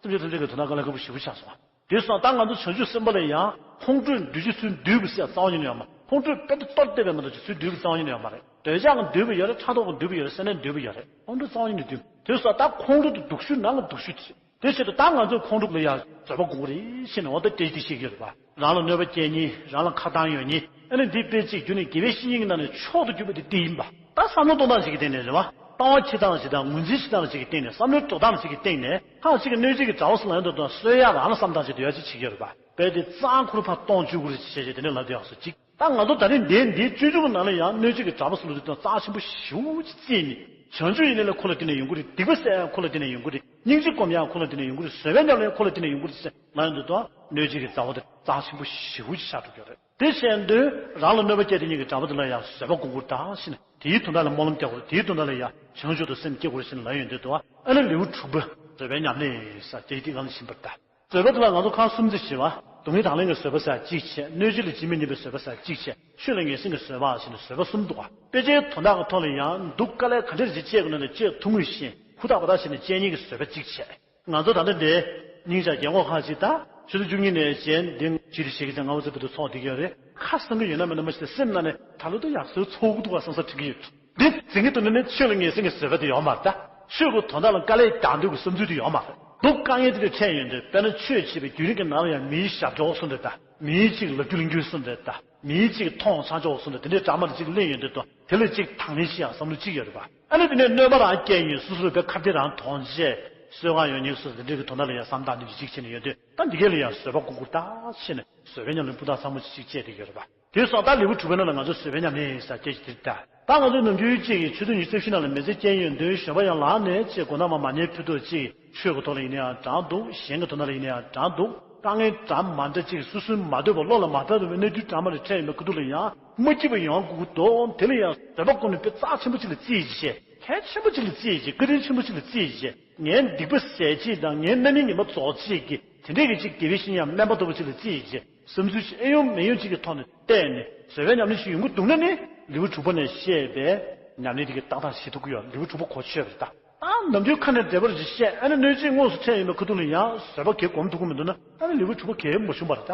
སེམས་ཅན་ཐམས་ཅད་ཀྱི་དོན་དག་དཀའ་ལས་ཁག་པོ་ཞེ་པོ་ཆགས་སོང་བ། དེ་སོང་ད་ང་ཚོ་བྱང་ཆུབ་སེམས་དཔའ་ལ་ཡང་ཁོང་ཁྲོས་འདུལ་རྒྱུ་ཚུལ་འདུལ་དགོས་ཟེར་རྩ་བ་ཉིད་ནས་ཡོད་མ་རེད། ཁོང་ཁྲོས་དཔེ་དེ་གཏོར་བསྡད་པའི་མ་གཏོགས་རྒྱུ་ཚུལ་འདུལ་གྱི་རྩ་བ་ཉིད་ནས་ཡོད་མ་རེད། འདོད་ཆགས་ཀྱིས་འདུལ་གྱི་ཡོད་རེད། ཕྲག་དོག་གིས་འདུལ་གྱི་ཡོད་རེད། སེར་སྣས་འདུལ་གྱི་ཡོད་རེད། ཁོང་ཁྲོ་རྩ་བ་ཉིད་ནས་འདུལ། དེ་སོང་ད་ཁོང་ཁྲོ་དེ་སྡུག་ཤོས་ནང་གི་སྡུག་ཤོས་དེ། དེ་བྱེད་དུས་ད་ང་ཚོས་ཁོང་ཁྲོ་ལ་ཡང་བཟོད་པ་དགོས་ཀྱི་རེད་ཟེར་ནས་འོ་ད་དེ་འདི་བཤད་ཀྱི་ཡོད་རེད་པ། རང་ལ་གནོད་པ་སྐྱེལ་མཁན་རང་ལ་ཁ་གཏང་ཡོད་མཁན་ཨ་ནི་འདི་དཔེ་གཅིག་བརྒྱུད་ནས་དགེ་བའི་བཤེས་གཉེན་གྱི་ནང་ནས་མཆོག་ཏུ་གྱུར་པ་དེ་འདི་ཡིན་པ། ད་བསམ་བློ་གཏོང་སྟངས་ཤིག་གི་སྟེང་ནས་རེད་བ། ལྟ་བ་འཁྱེར་སྟངས་ཤིག་དང་ངོས་འཛིན་བྱེད་སྟངས་ཤིག་གི་སྟེང་ནས་བསམ་བློའི་འགྲོ་སྟངས་ཤིག་གི་སྟེང་ནས་ཁག་ཅིག་གིས་གནོད་བྱེད་ཀྱི་དགྲ་བོ་སུ་ལ་ཡོང་དུས་དང་གསོད་ཡག་རང་ལ་བསམ་སྟངས་ཤིག་འདོད་ཡག་ཅིག་བྱེད་ཀྱི་ཡོད་རེད་པ། དཔེ་དེ་རྩ་འཁོར་ཕར་གཏོང་བཅུག་དགོས་རེད་ཅེས་བྱས་དེ་འདྲ་ལབ་བསྡད་ཡག་སོ་གཅིག་ད་ང་ཚོ་ད་རིང་འདིའི་འདིའི་སྤྱོད་འཇུག་གི་ནང་ལ་ཡང་གནོད་བྱེད་ཀྱི་དགྲ་བོ་སུ་ལ་ཡོང་དུས་དང་རྩ་ཆེན་པོ་ཞེ་པོ་ཅིག་བརྩིས་ནས་བྱང་ཆུབ་ཡིན་ནའི་ལས་ཁོ་ལ་བརྟེན་ནས་ཡོང་གི་རེད། སྡིག་པ་བསགས་ཡང་ཁོ་ལ་བརྟེན་ནས་ཡོང་གི་རེད། སྡིག་པ་སེལ་ཡང་ཁོ་ལ་བརྟེན་ནས་ཡོང་གི་རེད། བཟོད་པ་ཉམས་ལེན་ཡང་ཁོ་ལ་བརྟེན་ནས་ཡོང་གི་རེད་ཟེར་ལབ་ཡོང་དུས་དང་གནོད་བྱེད་ཀྱི་དགྲ་བོ་དེ་རྩ་ཆེན་པོ་ཞེ་པོ་ཅིག་ཆགས་འགྲོ་གི་ཡོད་རེད། དེ་བྱས་དུས་རང་ལ་གནོད་པ་སྐྱེལ་དེ་ཉིད་ཀྱི་དགྲ་བོ་དེ་ལ་ཡང་བཟོད་པ་སྒོམ་དགོས་རེད་ད་ཞེས་ནས་དེའི་དོན་དག་ལ་སྨོན་ལམ་རྒྱག་དགོས་རེད། དེའི་དོན་དག་ལ་ཡང་བྱང་ཆུབ་ཏུ་སེམས་བསྐྱེད་དགོས་རེད་ཞེས་ནས་ལབ་ཡོང་དུས་དུ་ཨ་ནི་ལེའུ་དྲུག་པ་བཟོད་པའི་ཉམས་ལེན་ཟེར་དེ་དེ་གང་ལ་ཕྱིན་པར་གདའ། བཟོད་པ་དེ་ལ་ང་ཚོ་ཁག་གསུམ་ཅིག་བྱེད་པ། སྡུག་བསྔལ་དང་ལེན་གྱི་བཟོད་པ་ཟེར་གཅིག་བྱས། གནོད་བྱེད་ལ་ཇི་སྙེད་གནོད་པའི་བཟོད་པ་ཟེར་གཅིག་བྱས། ཆོས་ལ་ངེས་འཛིན་གྱི་བཟོད་པ་ཞེས་ནས་བཟོད་པ་གསུམ་འདུག་པ། དཔེ་ཆའི་དོན་དག་གི་ཐོག་ལ་ཡང་སྡུག་དཀའ་ལས་ག་འདྲ་ཞིག་སྤྱད་དགོས་ན་ལས་སྤྱད་ཐུབ་ངེས་ཤིང་ཧུར་ཐག་པ་ཐག་བྱས་ནས་སྤྱད་ཉེན་གྱི་བཟོད་པ་གཅིག་བྱས། ང་ཚོ་ད་ལྟ་འདི་སྙིང་རྗེ་རྒན་གོག་ཁ་ཅིག་ད་ཆུ་ཚོད་བཅུ་གཉིས་ནས་བྱས་འདི་ཅི་རིགས་བྱེད་ཀྱི་ཅང་ང་བ་ཚོ་བོད་དུ་ཚོགས་བསྡད་ཀྱི་ཡོད་རེད། ཁ་སང་གི་ཡོད་ན་མེད་ན་མ་ཤེས་ཏེ་སེམས་ནང་ནས་ད་ལོ་དུ་ཡག་སོའི་ཚོགས་ཀྱི་འདུག་བ་བསམ་ས་དྲན་གྱི་ཡོད། འདི་འཛིན་གྱི་འདུག་ན་ནི་ཆོས་ལ་ངེས་འཛིན་གྱི་བཟོད་པ་དེ་ཡོད་མ་རེད་ད། ཆོས་ཀྱི་དོན་དག་ལ་དཀའ་ལས་རྒྱག་འདོད་ཀྱི་བསམ་ཚུལ་དེ་ཡོད་མ་རེད། སྡུག་དཀའ་ངལ་དེ་འདྲ་འཕྲད་ཡོང་དུས་དཔེར་ན་ཆོས་བྱེད་པའི་བརྒྱུད་རིམ་གྱི་ནང་ལ་ཡང་མིའི་ཞབས་ཏོག་སོང་འདྲ་ད། མིའི་གཅིག་ལབ་རྒྱུ་གླེང་རྒྱུ་སོང་འདྲ་ད། མིའི་གཅིག་མཐོང་ཆ་འཇོག་སོང་འདྲ་དེ་འདྲའི་གྲ་མ་རེ་གཅིག་གླེང་ཡོང་དུས་དང་དེ་ལ་གཅིག་དང་ལེན་བྱེད་ཡག་བསམ་བློ་གཅིག་ཡོད་རེད་པ། ཨ་ནི་དེ་ནས་གནོད་པ་རང་སྐྱེལ་ཡོང་སོ་སོར་བའི་ཁ་གཏད་རང་གཏོང་བྱས་གསོད་གང་ཡོང་ཉེན་སོ་སོ་དེ་འདྲའི་གི་དོན་དག་ལ་ཡང་བསམ་སྟངས་འདི་འདྲ་གཅིག་བྱས་ནས་ཡོང་དུས་ད་འདི་གས་ལ་ཡང་བཟོད་པ་སྒོམ་དགོས་ད་ཞེས་ནས་བཟོད་པའི་ཉམས་ལེན་སྤུས་དག་ཚང་མ་གཅིག་བྱས་བསྡད་ཀྱི་ཡོད་རེད་པ། དེ་སོང་ད་ལེའུ་དྲུག་པའི་ནང་ལ་ང་ཚོ་བཟོད་པའི་ཉམས་ལེན་ཟེར་སྐད་ཅིག་དེ་ལྟ། ད་ང་ཚོ་ནམ་རྒྱུན་གཅིག་གིས་ཆུ་ཚོད་ཉི་ཤུ་རྩ་བཞི་ནང་ལ་མི་ཚེ་སྐྱེལ་ཡོང་དུས་གཞན་པ་ཡང་ལངས་ནས་ཅིག་མགོ་ནག་མ་མ་ཉེས་ཕུད་དོ་ཅིག་ཆོས་ཀྱི་ཐོག་ལ་ཡིན་ན་ཡང་དྲང་འདུག་གཞན་གྱི་དོན་དག་ལ་ཡིན་ན་ཡང་དྲང་འདུག་དཀའ་ངལ་འདྲ་མ་འདྲ་ཅིག་སོ་སོའི་མ་འདོད་པ་བློ་ལ་མ་འབབ་པའི་གནས་ཚུལ་འདྲ་མ་རེ་འཕྲད་ཡོང་བའི་ཁུ་ཐུག་ལ་ཡང་མ་སྐྱིད་པ་ཡོང་དགོས་ཀྱི་འདུག་དེ་ལ་ཡང་བཟོད་པ་སྒོམ་ནས་དཔེ་རྩ་ཆེན་པོ་ཅིག་ལ་བརྩིས་བྱས་གལ་ཆེན་པོ་ཅིག་ལ་བརྩིས་བྱས་བཀའ་དྲིན་ཆེན་པོ་ཅིག་ལ་བརྩིས་བྱས་ངའི་སྡིག་པ་ཟད་ཅིག་དང་ངའི་རྣམ་སྨིན་ཉེས་པ་རྫོགས་ཅིག་གི་དེ་འདྲའི་གི་ཅིག་དགེ་བའི་བཤེས་གཉེན་ཡང་སྨན་པ་ལྟ་བུ་ཅིག་ལ་བརྩིས་བྱས། བསམ་ཚུལ་ཞིག་ཨེ་ཡོང་མེ་ཡོང་གཅིག་གི་ཐོག་ནས་བལྟས་ནས་བཟོད་པའི་ཉམས་ལེན་ཞིག་ཡོང་གི་འདུག་ན་ནི་ལེའུ་དྲུག་པ་ནས་བཤད་པའི་ཉམས་ལེན་དེ་གི་ཏག་ཏག་བྱེད་ཐུབ་ཀྱི་ཡོད། ལེའུ་དྲུག་པ་གོ་ཆོད་པ་རེད་ད། ད་ནམ་རྒྱུན་ཁ་ནས་འགྲེལ་པ་རེ་ཞིག་བཤད་ཨ་ནི་གནོད་བྱེད་དངོས་སུ་འཕྲད་ཡོང་བའི་ཁ་ཐུག་ལ་ཡང་བཟོད་པ་གས་སྒོམ་ཐུབ་ཀྱི་མི་འདུག་ན་ཨ་ནི་ལེའུ་དྲུག་པ་གས་མ་བྱུང་བ་རེད་ད།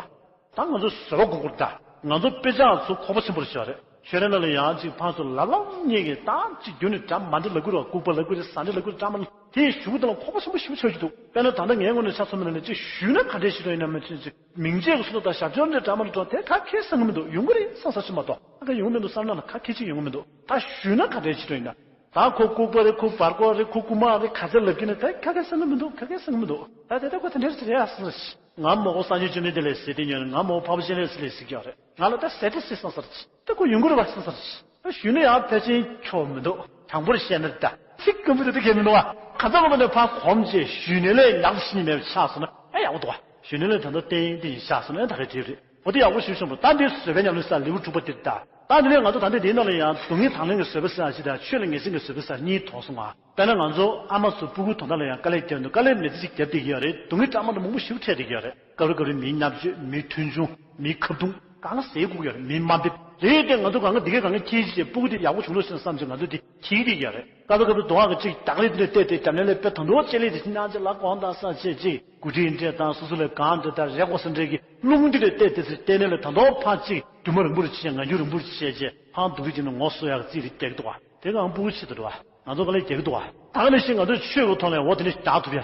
ད་ང་ཚོ་བཟོད་པ་སྒོམ་དགོས་རེད་ད། ང་ཚོ་དཔེ་ཆ་ཚོ་ཁོག་པ་ཆེན་པོ་རེ་ཞིག་ཡོད་རེད། ཆོས་རའི་ནང་ལ་ཡང་ཅིག་ཕར་ཚུར་ལབ་ལབ་གཉིས་ཀྱིས་ད་ཅིག་རྒྱུན་ནས་འདྲ་མ་འདྲ་ལབ་ཀྱི་རེད། ལྐུགས་པ་ལབ་ཀྱི་རེད། ཟ་འདྲ་ལབ་ཀྱི་རེད། འདྲ་མ་དེ་ཞུ་གི་དང་ཁོག་པ་ཆེན་པོ་ཞེ་པོ་ཆགས་ཀྱི་འདུག་དཔེར་ན་ད་ལྟ་ངའི་ངོས་ནས་ཆ་མཚོན་པ་ན་ནི་ཅིག་ཞུས་ན་ག་འདྲས་བྱེད་དོ་ཡིན་ན་མི་ཚོད་ཅིག་མིང་ཆད་ཀྱི་སུ་ལ་ད་ཞབས་ཕྱི་འདྲ་འདྲ་མ་འདྲ་དེ་ག་གེ་བསམ་གྱི་མི་འདུག་ཡོང་གི་རེད་བསམ་ས་ཅིག་མ་གཏོགས་ཨ་ག་ཡོང་གི་མི་འདུག་བསམ་ན་ལ་ག་གེ་ཅིག་ཡོང་གི་མི་འདུག་ད་ཞུས་ན་ག་འདྲས་བྱེད་དོ་ཡིན་ན། ད་ཁོ་ལྐུགས་པ་རེད། ཁོ་བར་སྐོར་རེད། ཁོ་རྐུ་མ་རེད། ག་ཚད་ལབ་ཀྱི་ན་ད་ག་གེ་བསམ་གྱི་མི་འདུག་ག་གེ་བསམ་གྱི་མི་འདུག་ད་དེ་ལྟ་ཁོ་དེ་འདྲས་རེད་ཟེར་ཡ་བསམ་ས་ཅིག་ང་མ་གོ་སངས་རྒྱས་བཅོམ་ལྡན་འདས་ལ་ཟེར་དེ་ཉོན། ང་མ་གོ་འཕགས་པ་སྤྱན་རས་གཟིགས་ལ་ཟེར་གྱི་ཡོད་རེད། ང་ལ་ད་ཟེར་དེ་ཟེར་བསམ་ས་རེད། ད་ཁོ་ཡོང་གི་རེད་བ་བསམ་ས་རེད། ཞུས་ན་ཡང་ཕལ་ཆེར་ཆོག་མི་འདུག་དྲང་པོར་བཤད་ན་ད་ཚིག་སྐམ་པོ་དེ་ད་གལ་མི་འདུག་བ། ག་ཚོད་ལ་མ་ནས་ཕར་གོམས་བྱས་ཞུས་ནས་ལས་ཡག་ཤི་ནི་མེད་པ་ཆགས་སོང་ན་ཨེ་ཡག་པོ་འདུག་བ། གཞོན་ནུ་ལས་ད་ལྟ་བསྟན་དེ་ཡིན་ཤག་སོང་ན་ད་རེ་དེ་རེད། འོ་དེ་ཡག་པོ་ཞིག་བྱུང་བ། ད་འདི་བཟོད་པའི་ཉམས་ལེན་ཟེར་ལེའུ་དྲུག་པ་དེ་ད། ད་འདི་ནས་ང་ཚོ་ད་ལྟ་འདིའི་ནང་ལ་ཡང་སྡུག་བསྔལ་དང་ལེན་གྱི་བཟོད་པ་ཟེར་ཡག་ཅིག་དང་ཆོས་ལ་ངེས་འཛིན་གྱི་བཟོད་པ་ཟེར་གཉིས་དོགས་སོང་ང་། དཔེར་ན་ང་ཚོ་ཨ་མ་ཚོ་སྤུ་གུ་དོན་དག་ལ་ཡང་དཀའ་ལས་བརྒྱབ་འདུག་དཀའ་ལས་མི་ཚེ་གཅིག་བརྒྱབ་བསྡད་ཀྱི་ཡོད་རེད། སྡུག་བསྔལ་སྐྲག་སྣང་དང་མང་པོ་ཞིག་འཕྲད་བསྡད་ཀྱི་ཡོད་རེད། སྐབས་རེ་སྐབས་རེ་མིའི་བརྙས་བཅོས། མིའི་མཐོང་ཆུང་། མིའི་ཁ་རྡུང་། གང་ཟེར་དགོས་ཀྱི་ཡོད་རེད། མིའི་དམའ་འབེབས། དེ་ཡིན་ཏེ་ང་ཚོ་གང་ག་འདི་གས་གང་ག་ཁྱེར་ཅིག་སྤུ་གུ་དེ་ཡག་པོ་བྱུང་འགྲོ་ཞེས་བསམ་ཅིག་ང་ཚོ་དེ་ཁྱེར་བསྡད་ཀྱི་ཡོད་རེད། སྐབས་རེ་སྐབས་རེ་སྡུག་བསྔལ་གྱི་ཅིག་རྒྱག་ལས་དེ་འདྲ་བལྟས་ཏེ་རྒྱབ་ལེན་ལས་དཔེ་ད་དུང་ལྕེ་ལེ་དེ་ཕྱི་ནང་ཅིག་ལ་གོང་དང་ས་ཆེ་ཅིག་གུ་དྲིན་འདྲེ་དང་སོ་སོ་ལས་གང་འདྲ་དང་རེ་གོ་ས་འདྲེ་གི་རླུང་འདི་ལས་བལྟས་ཏེ་ཚེ་བལྟས་ནས་ལས་ད་དུང་ཕར་ཅིག་རྒྱུ་མ་རིང་པོར་བྱས། ངང་རྒྱུ་རིང་པོར་བྱས་རྗེས་ཕང་སྡུག་གི་ཅིག་ནས་ངོ་སོ་ཡག་རྩིས་རེ་རྒྱག་གི་འདུག་བ། དེ་གང་སྤུ་གུ་ཆེད་དུ་འགྲོ་བ་ང་ཚོ་ག་ལས་རྒྱག་གི་འདུག་བ། ད་ག་ནང་བཞིན་ང་ཚོའི་ཆོས་ཀྱི་ཐོག་ནས་འོ་དེ་འདྲ་ཞིག་རྒྱག་ཐུབ་ཡ།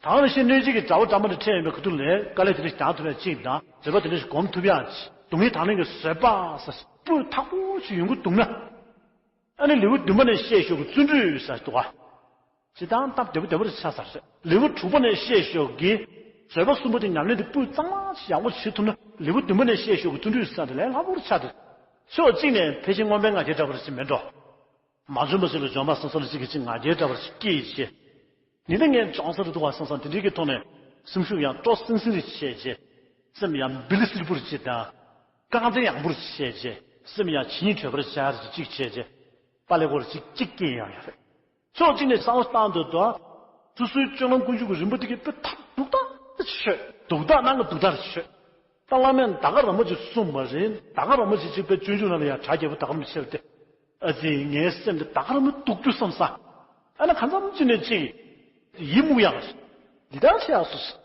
ད་ག་ནང་བཞིན་གནོད་བྱེད་ཀྱི་དགྲ་བོ་དགྲ་མ་དང་འཕྲད་ཡོང་བའི་ཁ་ཐུག་ལས་དཀའ་ལས་དེ་འདྲ་ཞིག་རྒྱག་ཐུབ་ཡ་ཅིག་དང་བཟོད་པ་དེ་འདྲ་ཞིག་སྒོམ་ཐུབ་ཡ་ཅིག་སྡུག་བསྔལ་དང་ལེན་གྱི་བཟོད་པ་ཟེར་སྤུས་དག་པོ་ཞིག་ཡོང་གི་འདུག་ན། ཨ་ནི་ལེའུ་བདུན་པ་ནས་བཤད་ཞོར་གྱི་བརྩོན་འགྲུས་ཟེར་འདུག་ག་ཇི་ལྟར་སྟབས་བདེ་པོ་བདེ་པོ་རེ་ཆགས་ཚར་རེད། ལེའུ་དྲུག་པ་ནས་བཤད་ཞོར་གྱི་བཟོད་པ་གསུམ་པོ་དེ་ཉམས་ལེན་དེ་སྤུས་གཙང་མ་ཞིག་ཡག་པོ་བྱེད་ཐུབ་ན། ལེའུ་བདུན་པ་ནས་བཤད་ཞོར་གྱི་བརྩོན་འགྲུས་ཟེར་དེ་ལས་སླ་པོ་རེ་ཆགས་འདུག་ཕྱོགས་གཅིག་ནས་ཕལ་ཆེར་མངོན་པའི་ང་རྒྱལ་འདྲ་པོ་རེ་ཅིག་མེད་འགྲོ། མ་བྱོན་པ་ཞིག་ལ་འབྱོན་པ་སོང་ཙང་ལ་གཅིག་གིས་གཅིག་ང་རྒྱལ་འདྲ་པོ་རེ་ཅིག་སྐྱེས་བྱས། ཉིན་དེ་ངས་འབྱོན་ས་རེད་འདུག་བ་བསམ་བསམ་དེ་འདྲའི་གི་ཐོག་ནས་སེམས་ཤུགས་ཡང་སྤྲོ་སིང་སིང་རེ་བྱས་རྗེས། སེམས་ཡང་འབིལ་སིལ་པོ་རེ་བྱས་དང་། རྐང་རྩེད་ཡང་པོ་རེ་བྱས་རྗེས་སེམས་ཡང་ཇི་སྙེད་བྲོད་པར་བྱ་རེ་གཅིག་བྱས་རྗེས། དཔའ་ལས་སྒོར་གཅིག་གཅིག་སྐྱེས་ཡང་ཡང་རེད། ཕྱོགས་གཅིག་ནས་བསམ་བློ་བཏང་འདོད་དོ། སོ་སོའི་སྤྱོད་ལམ་ཀུན་སྤྱོད་ཀྱི་རིམ་པ་དེ་གི་དཔེ་ཐག་རྡུག་ཐག་ཏུ་ཆོད། རྡུག་ཐག་ནང་གི་རྡུག་ཐག་ཆོད། ད་བླ་མས་ད་ག་རང་མོ་ཅིག་གསུངས་པ་རེད། ད་ག་རང་མོ་ཅིག་ཅིག་པའི་སྤྱོད་འཇུག་ནང་ལ་ཡང་གྲ་རྒྱས་པོ་ད་ག་རང་མོ་ཆེ་བ་སྟེ། ཨ་ཙི་ངའི་སེམས་འདི་ད་ག་རང་མོ་སྡུག་རྒྱུ་བསམ་ས། ཨ་ནི་གང་འཚམ་ཅིག་ནས་ཅིག་ཡིད་མུག་ཡག་འདི་ལྟར་བྱེད་ཡག་སོ་སོ།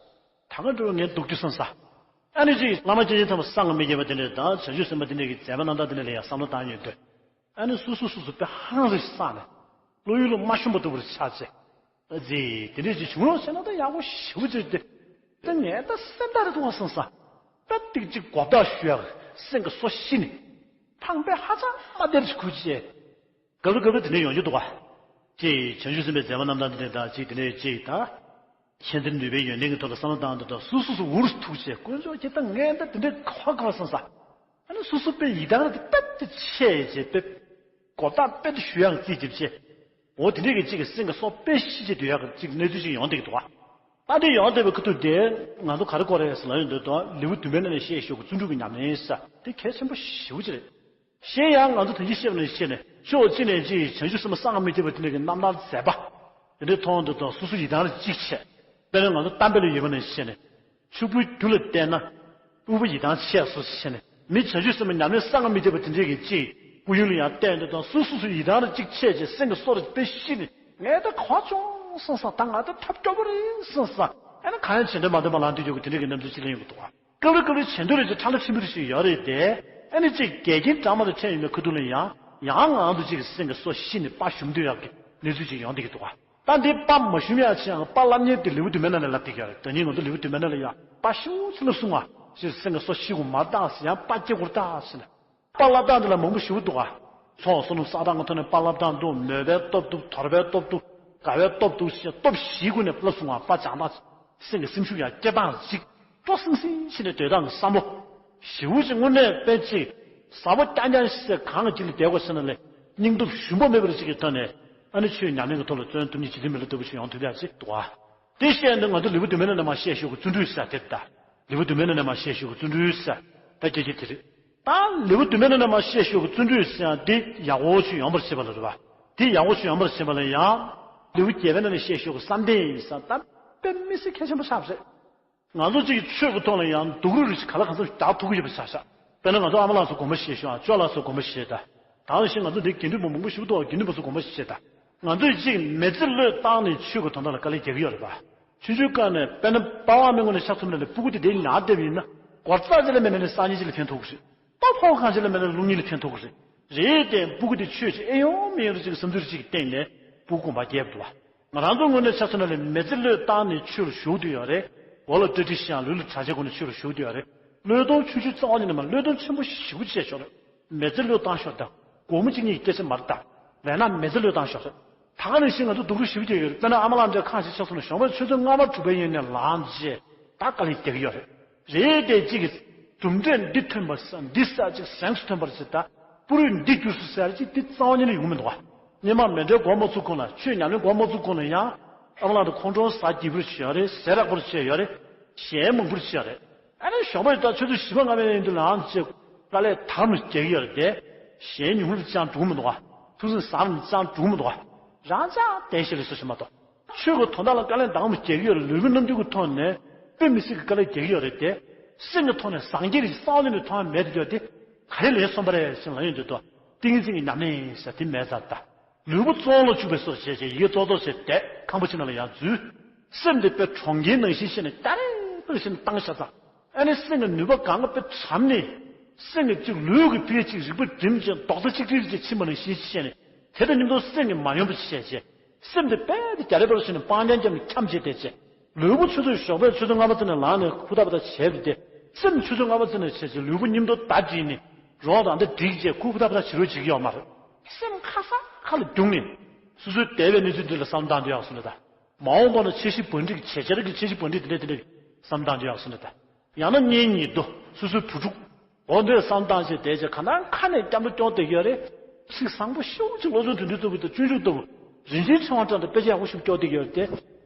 ད་ག་འགྲོ་བའི་ངའི་སྡུག་རྒྱུ་བསམ་ས། ཨ་ནི་ཅིག་བླ་མ་སྐྱེས་ཆེན་ཐམས་ཅད་སངས་མི་རྒྱས་པ་དེ་འདྲས་དང་བྱང་ཆུབ་སེམས་དཔའ་དེ་འདྲས་ཀྱི་མཛད་པ་རྣམ་དག་དེ་འདྲས་ལ་ཡང་བསམ་བློ་བཏང་ཡོང་དུས། ཨ་ནི་སོ་སོ་སོ་སོ་དཔེ་ཧང་རེ་བསགས་ནས་བློ་ཡུལ་ལ་མ་ཤོང་པ་ལྟ་བུར་ཆགས་ཚེ། ཨ་ཙི། དེ་འདྲས་ཅིག་བྱུང་རོགས་བྱས་ན་ད་ཡག་པོ་ཞེ་པོ་ཅིག་སྟེ། ད་ངས་ད་སེམས་ཐག་རེ་གཏོང་བ་བསམ་ས། ད་ཏིག་ཅིག་གོ་བརྡ་ཞུ་ཡག་སེམས་ཀྱི་སོ་ཤི་ནས། ཕངས་པས་ཧ་ཅང་མ་བདེར་ཅིག་ཁུར་བྱས། སྐབས་རེ་སྐབས་རེ་དེ་འདྲས་ཡོང་རྒྱུ་འདུག་ག་ཅིག་བྱང་ཆུབ་སེམས་དཔའི་མཛད་པ་རྣམ་དག་འདི་འདྲས་དང་ཅིག་དེ་འདྲས་ཅིག་དང་། མཁྱེན་བརྩེ་ནུས་པའི་ཡོན་ཏན་གྱི་ཐོག་ལ་བསམ་བློ་བཏང་འདུག་དང་སོ་སོ་སོ་འུར་ཐུག་བྱས་དཀོན་མཆོག་ཁྱེད་ད་ངས་ད་དེ་འདྲས་ག་བ་ག་བ་བསམ་ས། ཨ་ནི་སོ་སོ་དཔེ་ཡི་དྭགས་རེ་དེ་དཔེ་དེ་ཆེ་བྱས་དཔེ། གོ་བརྡ་དཔེ་དེ་ཞུ་ཡག་རྩིས་རྒྱབ་བྱས། འོ་དེ་འདྲས་ཀྱི་གཅིག་གི་སེམས་ཀྱི་སྲོག་དཔེ་ཤི་བྱས་སྡོད་ཡག་གི་གཅིག་གནས་ཚུལ་ཅིག་ཡོང་བསྡད་ཀྱི་འདུག་ག་ད་དེ་ཡོང་བསྡད་པའི་ཁ་ཐུག་དེ་ང་ཚོ་ག་རེ་དགོས་རེད་ཟེར་ལབ་ཡོང་དུས་དང་ལེའུ་བདུན་པའི་ནང་ནས་བཤད་ཞོར་གྱི་བརྩོན་འགྲུས་ཀྱི་ཉམས་ལེན་ཟེར་དེ་གལ་ཆེན་པོ་ཞེ་པོ་ཅིག་རེད། གཞན་ཡང་ང་ཚོ་ད་གིན་བཤད་པ་ནང་བཞིན་བྱས་ནས་ཕྱོགས་གཅིག་ནས་ཅིག་བྱང་ཆུབ་སེམས་དཔའ་སངས་རྒྱས་མི་ཐེག་པ་དེ་འདྲ་གི་རྣམ་ཐར་མཛད་པ། དེ་འདྲའི་མཐོང་དུ་དང་སོ་སོ་ཡི་དམ་རེ་གཅིག་བྱས། དཔེར་ན་ང་ཚོ་གཏམ་དཔེ་ལ་ཡོད་པ་ནང་བཞིན་བྱས་ནས། ཕྱུག་པོའི་རྒྱུ་ལ་བལྟས་ན། ཕྲུ་གུ་ཡི་དམ་ཆེ་སོ་སོ་བྱས་ནས། མི་བྱང་ཆུབ་སེམས་དཔའ་ཉམས་ལེན་སངས་རྒྱས་མི་ཐེག་པ་དེ་འདྲའི་གི་གཅིག་སྐུ་ཡོན་ལ་ཡང་བལྟས་དུ་དང་སོ་སོ་སོ་ཡི་དམ་རེ་གཅིག་ཆེ་བྱས་སེམས་ཀྱི་སྲོག་རེ་དཔེ་ཤི་ནས། ངས་ད་ག་བྱུང་སོང་ས་ད་ང་ད་ཐབས་སྐྱོ་པོ་རེད་སོང་ས། ཨ་ནི་གང་ཡང་བྱེད་འདོད་མ་འདོད་པ་ལངས་དུས་ཀྱོག་གི་དེ་འདྲའི་གི་རྣམ་འགྱུར་ཅིག་ལེན་ཡོང་གི་འདུག་ག་སྐབས་རེ་སྐབས་རེ་བྱེད་འདོད་རེ་ཅིག་ཕྲ་ལ་ཕྲན་བུ་རེ་ཞིག་ཡོད་རེད་དེ། ཨ་ནི་ཅིག་འགལ་རྐྱེན་འདྲ་མ་དང་འཕྲད་ཡོང་བའི་ཁ་ཐུག་ལ་ཡང་ཡང་ངང་དུ་ཅིག་སེམས་ཀྱི་སྲོག་ཤི་ནས་དཔའ་ཞུམ་སྡོད་ཡག་གི་གནས་ཚུལ་ཅིག་ཡོང་བསྡད་ཀྱི་འདུག་ག་ད་འདི་དཔའ་མ་ཞུམ་ཡག་ཆེད་ཡང་དཔའ་བསླབ་མཁན་དེ་ལེའུ་བདུན་མའི་ནང་ནས་ལབ་བསྡད་ཀྱི་ཡོད་རེད། ད་ནི་ང་ཚོ་ལེའུ་བདུན་མའི་ནང་ལ་ཡང་དཔའ་ཞེ་པོ་ཅིག་བསླབ་སོང་བ་ཞེས་སེམས་ཀྱི་སྲོག་ཤི་དགོས་མ་རེད་ཟེར་ཡང་དཔའ་སྐྱེ་དགོས་རེད་ཟེར་ནས། དཔའ་བསླབ་སྟངས་འདི་ལ་མང་པོ་ཞེ་པོ་འདུག་ག་ཚོགས་བསོད་ནམས་བསགས་སྟངས་ཀྱི་ཐོག་ནས་དཔའ་བསླབ་སྟངས་འདུག་མོས་པའི་སྟོབས་འདུག་དོར་པའི་སྟོབས་འདུག་དགའ་བའི་སྟོབས་འདུག་ཞེས་སྟོབས་བཞིའི་སྒོ་ནས་བསླབ་སོང་བ། དཔའ་སྦྱང་སྟངས། སེམས་ཀྱི་སེམས་ཤུགས་ཡང་སྐྱེ་སྟངས་ཅིག་སྤྲོ་སིང་སིང་བྱས་ནས་སྡོད་སྟངས་ཀྱི་བསམ་བློ། ཞེ་པོ་ཅིག་དངོས་གནས་དཔེ་ཅིག་ཟབ་པོ་རྐྱང་རྐྱང་ཞིག་གང་གི་དཀྱིལ་ལ་བསྡད་དགོས་ཟེར་ན་ལས་སྙིང་སྟོབས་ཞུམ་པ་མེད་པར་ཅིག་གི་ཐོག་ནས་ཨ་ནི་ཆོས་ཉམས་ལེན་གྱི་ཐོག་ལ་བརྩོན་ཐུབ་མཁན་བྱེད་ཐུབ་མི་ལ་ལྟ་བུ་ཞིག་ཡོང་ཐུབ་ཡག་ཅིག་འདུག་ག་དེ་བཤད་ཡོང་དུས་ང་ཚོ་ལེའུ་བདུན་མའི་ནང་ནས་མར་བཤད་ཞོར་གྱི་བརྩོན་འགྲུས་ཟེར་དེ་རེད་ད། ལེའུ་བདུན་མའི་ནང་ནས་མར་བཤད་ཞོར་གྱི་བརྩོན་འགྲུས་ཟེར་ད་སྐད་ཆ་དེ་རེད། ད་ལེའུ་བདུན་མའི་ནང་ནས་མར་བཤད་ཞོར་གྱི་བརྩོན་འགྲུས་ཟེར་ཡང་དེ་ཡག་པོ་ཞིག་ཡོང་བར་བྱེད་པ་ལ་རེད་པ། དེ་ཡག་པོ་ཞིག་ཡོང་བར་བྱེད་པ་ལ་ཡང་། ལེའུ་བརྒྱད་པའི་ནང་ནས་བཤད་ཞོར་གྱི་བསམ་གཏན་ཡིན་ས་ད་དཔེ་མི་སྲིད་གལ་ཆེན་པོ་ཆགས་པ་རེད། ང་ཚོ་གཅིག་གི་ཆོས་ཀྱི་ཐོག་ལ་ཡང་སྡུག་རུས་རེ་ཞིག་ག་ལ་གང་འཚམ་ཞིག་རྒྱག་ཐུབ་ཀྱི་ཡོད་པ་ཆགས་ཤག་དཔེར་ན་ང་ཚོ་ཨ་མ་ལགས་ཚོ་དགོངས་པ་བཞེས་ཤོག་ཨ་ཅོ་ལགས་ཚོ་དགོངས་པ་བཞེས་དང་། ད་ག་ནང་བཞིན་ང་ཚོ་འདི་དགེ་འདུན་པ་མང་པོ་ཞིག་འདུག་དགེ་འདུན་པ་ཚོ་དགོངས་པ་བཞེས་དང་། ང་ཚོས་གཅིག་མི་ཚེ་བློས་བཏང་ནས་ཆོས་ཀྱི་དོན་དག་ལ་དཀའ་ལས་རྒྱག་གི་ཡོད་རེད་པ། ཆུང་ཆུང་སྐབས་ནས་དཔེར་ན་པ་ཕ་མའི་ངོས་ནས་ཆ་མཚོན་ན་ལས་སྤུ་གུ་དེ་དེ་ཉར་བསྡད་པ་ཡིན་ན་སྒོར་རྩ་གཅིག་ལས་མེད་ན་ནི་སང་ཉིན་གཅིག་ལ་ཕན་ཐོགས་ཀྱི་རེད། ལྟོ་ཕོག་གང་ཅི་ལ་མེད་ན་རླུང་གཉིས་ལ་ཕན་ཐོགས་ཀྱི་རེད། རེད་དེ་སྤུ་གུ་དེ་ཆོས་ཅིག་ཨེ་ཡོང་མི་ཡོང་རེ་ཅིག་བསམ་ཚུལ་རེ་ཅིག་གི་སྟེང་ནས་སྤུ་གུ་དགོངས་པ་རྒྱས་པ་འདུག་བ། ང་རང་ཚོ་ངོས་ནས་ཆ་མཚོན་ན་ལས་མི་ཚེ་བློས་བཏང་ནས་ཆོས་ལ་ཞུགས་བསྡད་ཡོད་རེད། མགོ་ལ་སྐྲ་གྲིབ་བཞག་ལུས་ལ་གྲྭ་ཆས་གོན་ནས་ཆོས་ལ་ཞུགས་བསྡད་ཡོད་རེད། བློས་གཏོང་ཆུང་ཆུང་རྩ་བ་ཉིད་ནས་མ་བློས་གཏོང་ཆེན་པོ་ཞེ་པོ་བྱས་ཤོག་རེད། མི་ཚེ་བློས་བཏང་ཤོག་དང་སྒོར་མོ་གཅིག་གཉིས་ཀྱི་སྐད་ཆ་མ་རེད་ད། ལས་ན་མི་ཚེ་བློས་བཏང་ཤོག་རེད། ད་ག་ནང་བཞིན་ང་ཚོ་སྡུག་རུས་ཞེ་པོ་སྐྱེ་ཡོད་རེད། དཔེར་ན་ཨ་མ་ལགས་འདྲ་ཁ་ཞིག་ཆགས་སོང་ན་གཞོན་པ་ཆུ་ཚོད་ལྔ་པ་དྲུག་པའི་ཡན་ནས་ལངས་རྗེས་ད་དཀའ་ལས་རྒྱག་གི་ཡོད་རེད། རེད་དེ་གཅིག་གིས་གྲུབ་འབྲས་འདི་ཐོན་པར་བསམ་འདི་ས་གཅིག་གཟེངས་སུ་ཐོན་པར་བྱེད་ད། པུ་རུས་འདི་བསྒྱུར་སུ་ཟེར་གཅིག་འདི་རྩ་བ་ཉིད་ནས་ཡོང་མི་འདུག་བ། སྔོན་མ་མཎྜལ་སྒོམ་མ་ཚུགས་གོང་ལ་ཆོས་ཉམས་ལེན་སྒོམ་མ་ཚུགས་གོང་ལ་ཡང་ཨ་མ་ལགས་དང་ཁོང་ཁྲོ་ཟ་སྐྱིད་པོ་བྱས་ཡོད་རེད། ཟས་རག་པོ་བྱས་ཡོད་རེད། གཞན་མང་པོར་བྱས་རེད། ཨ་ནི་ཞོགས་པ་ད་ཆུ་ཚོད་བཞི་པ་ལྔ་པའི་ཡིན་དུས་ལའང་ཅེས་དཀའ་ལས་དམ་རྒྱག་གི་ཡོད་རེད་དེ། གཞན་ཉུང་རུ་ཅང་འགྲོ་མི་འདུག་ག་ཐུགས་སེམས་ཟབ་ཅང་འགྲོ་མི་འདུག་ག་རང་ཅག་བསྟན་ཤེས་ལ་སོ་ཞིག་མ་གཏོགས། ཆོས་ཀྱི་དོན་དག་ལ་དཀའ་ལས་འདང་མི་རྒྱག་གི་ཡོད་རེད། ལུས་པོ་རྣམ་འགྱུར་གྱི་ཐོག་ནས་དཔེ་མི་སྲིད་ཀྱི་དཀའ་ལས་རྒྱག་གི་ཡོད་རེད་དེ། སེམས་ཀྱི་ཐོག་ནས་སངས་རྒྱས་ཀྱི་སའོ་ལེ་ནས་མཐོང་ཡ་མེད་དེ་ཡོད་དེ། ག་རེ་ལན་གསུངས་པ་རེད་ཟེར་ལབ་ཡོང་དུས་དོ། ཏིང་ངེ་འཛིན་གྱི་ཉམས་ལེན་ཟེར་དེ་མེད་ཙང་ད། ལུས་པོ་བཙོན་ལ་བཅུག་པའི་བཟོ་བྱས་བྱས་ཡི་གེ་ཙོག་ཙོག་བྱས་བསྡད་ཁང་པ་ཕྱི་ནང་ལ་ཡང་འཛུལ། སེམས་དེ་དཔེ་གྲོང་ཁྱེར་ནང་བཞིན་བཤད་ནས་སྐྱ་རེངས་པར་བཞིན་བཏང་བཞག་ཙང་། ཨ་ནི་སེམས་ཀྱི་ནུས་པ་གང་ག་དཔེ་བྱམས་ནས། སེམས་ཀྱི་གཅིག་ལུས་ཀྱི་ཕི་གཅིག་རིག་པ་བསྒྲིམས་བྱས་རྡོག་རྩ་གཅིག་སྒྲིལ་བྱས་ཕྱིན་པ་ནང་བཞིན་བཤད་ནས། དེ་དང་མཉམ་དུ་སེམས་ཀྱི་མ་ཡོང་པ་བྱས་བྱས། སེམས་དེ་དཔེ་དེ་སྐྱ་རེངས་པར་བཞིན་སྤང་རྒྱང་བརྒྱབ་ནས་འཁྱམས་བྱས་བསྡད་བྱས། ལུས་པོ་ཆུ་ཚོད་ཞོགས་པའི་ཆུ་ཚོད་ལྔ་པ་ཙམ་ནས་ལངས་ནས་ཧུར་ཐག་པ་ཐག་བྱས་ཏེ། སེམས་ཆུ་ཚོད་ལྔ་པ་ཙམ་ནས་བྱས་ཏེ་ལུས་པོ་མཉམ་དུ་བརྡ་བསྒྲིགས་ནས་རོགས་དང་འདི་བསྒྲིགས་བྱས་ཧུར་ཐག་པ་ཐག་བྱེད་རོགས་བྱེད་ཀྱི་ཡོད་མ་རེད། སེམས་ཁ་སང་ཁ་ལ་རྒྱུག་ནས་སོ་སོའི་འདས་པའི་གནས་ཚུལ་འདི་ལ་བསམ་བཏང་དུས་ཡག་སོང་ལ་ད། མ་འོངས་པ་ན་འཆར་གཞི་བང་སྒྲིག་བྱེད་འཆར་གྱི་འཆར་གཞི་བང་སྒྲིག་འདི་འདྲ་འདི་འདྲ་བསམ་བཏང་དུས་ཡག་སོང་ལ་ད། ཡང་ན་གཉེན་ཉེ་དུ་སོ་སོའི་བུ་ཕྲུག་འོ་འདོད་བསམ་བཏང་བྱས་བསྡད་བྱས་ག་ནང་ཁ་ནས་སྐྱབས་འགྲོ་སྐྱོང་བསྡད་ཀྱི་ཡོད་རེད། ཚིག་བཟང་པོ་ཤོག་ཅིག་བློ་བཟང་དོན་འདུས་ལྟ་བུ་དང་སྤྱོད་འཇུག་ལྟ་བུ་རིན་ཆེན་ཕྲེང་བ་བཀྲམ་དང་དཔེ་ཆ་ཡག་པོ་ཞིག་སྐྱོར་བསྡད་ཀྱི་ཡོད་རེད་དེ།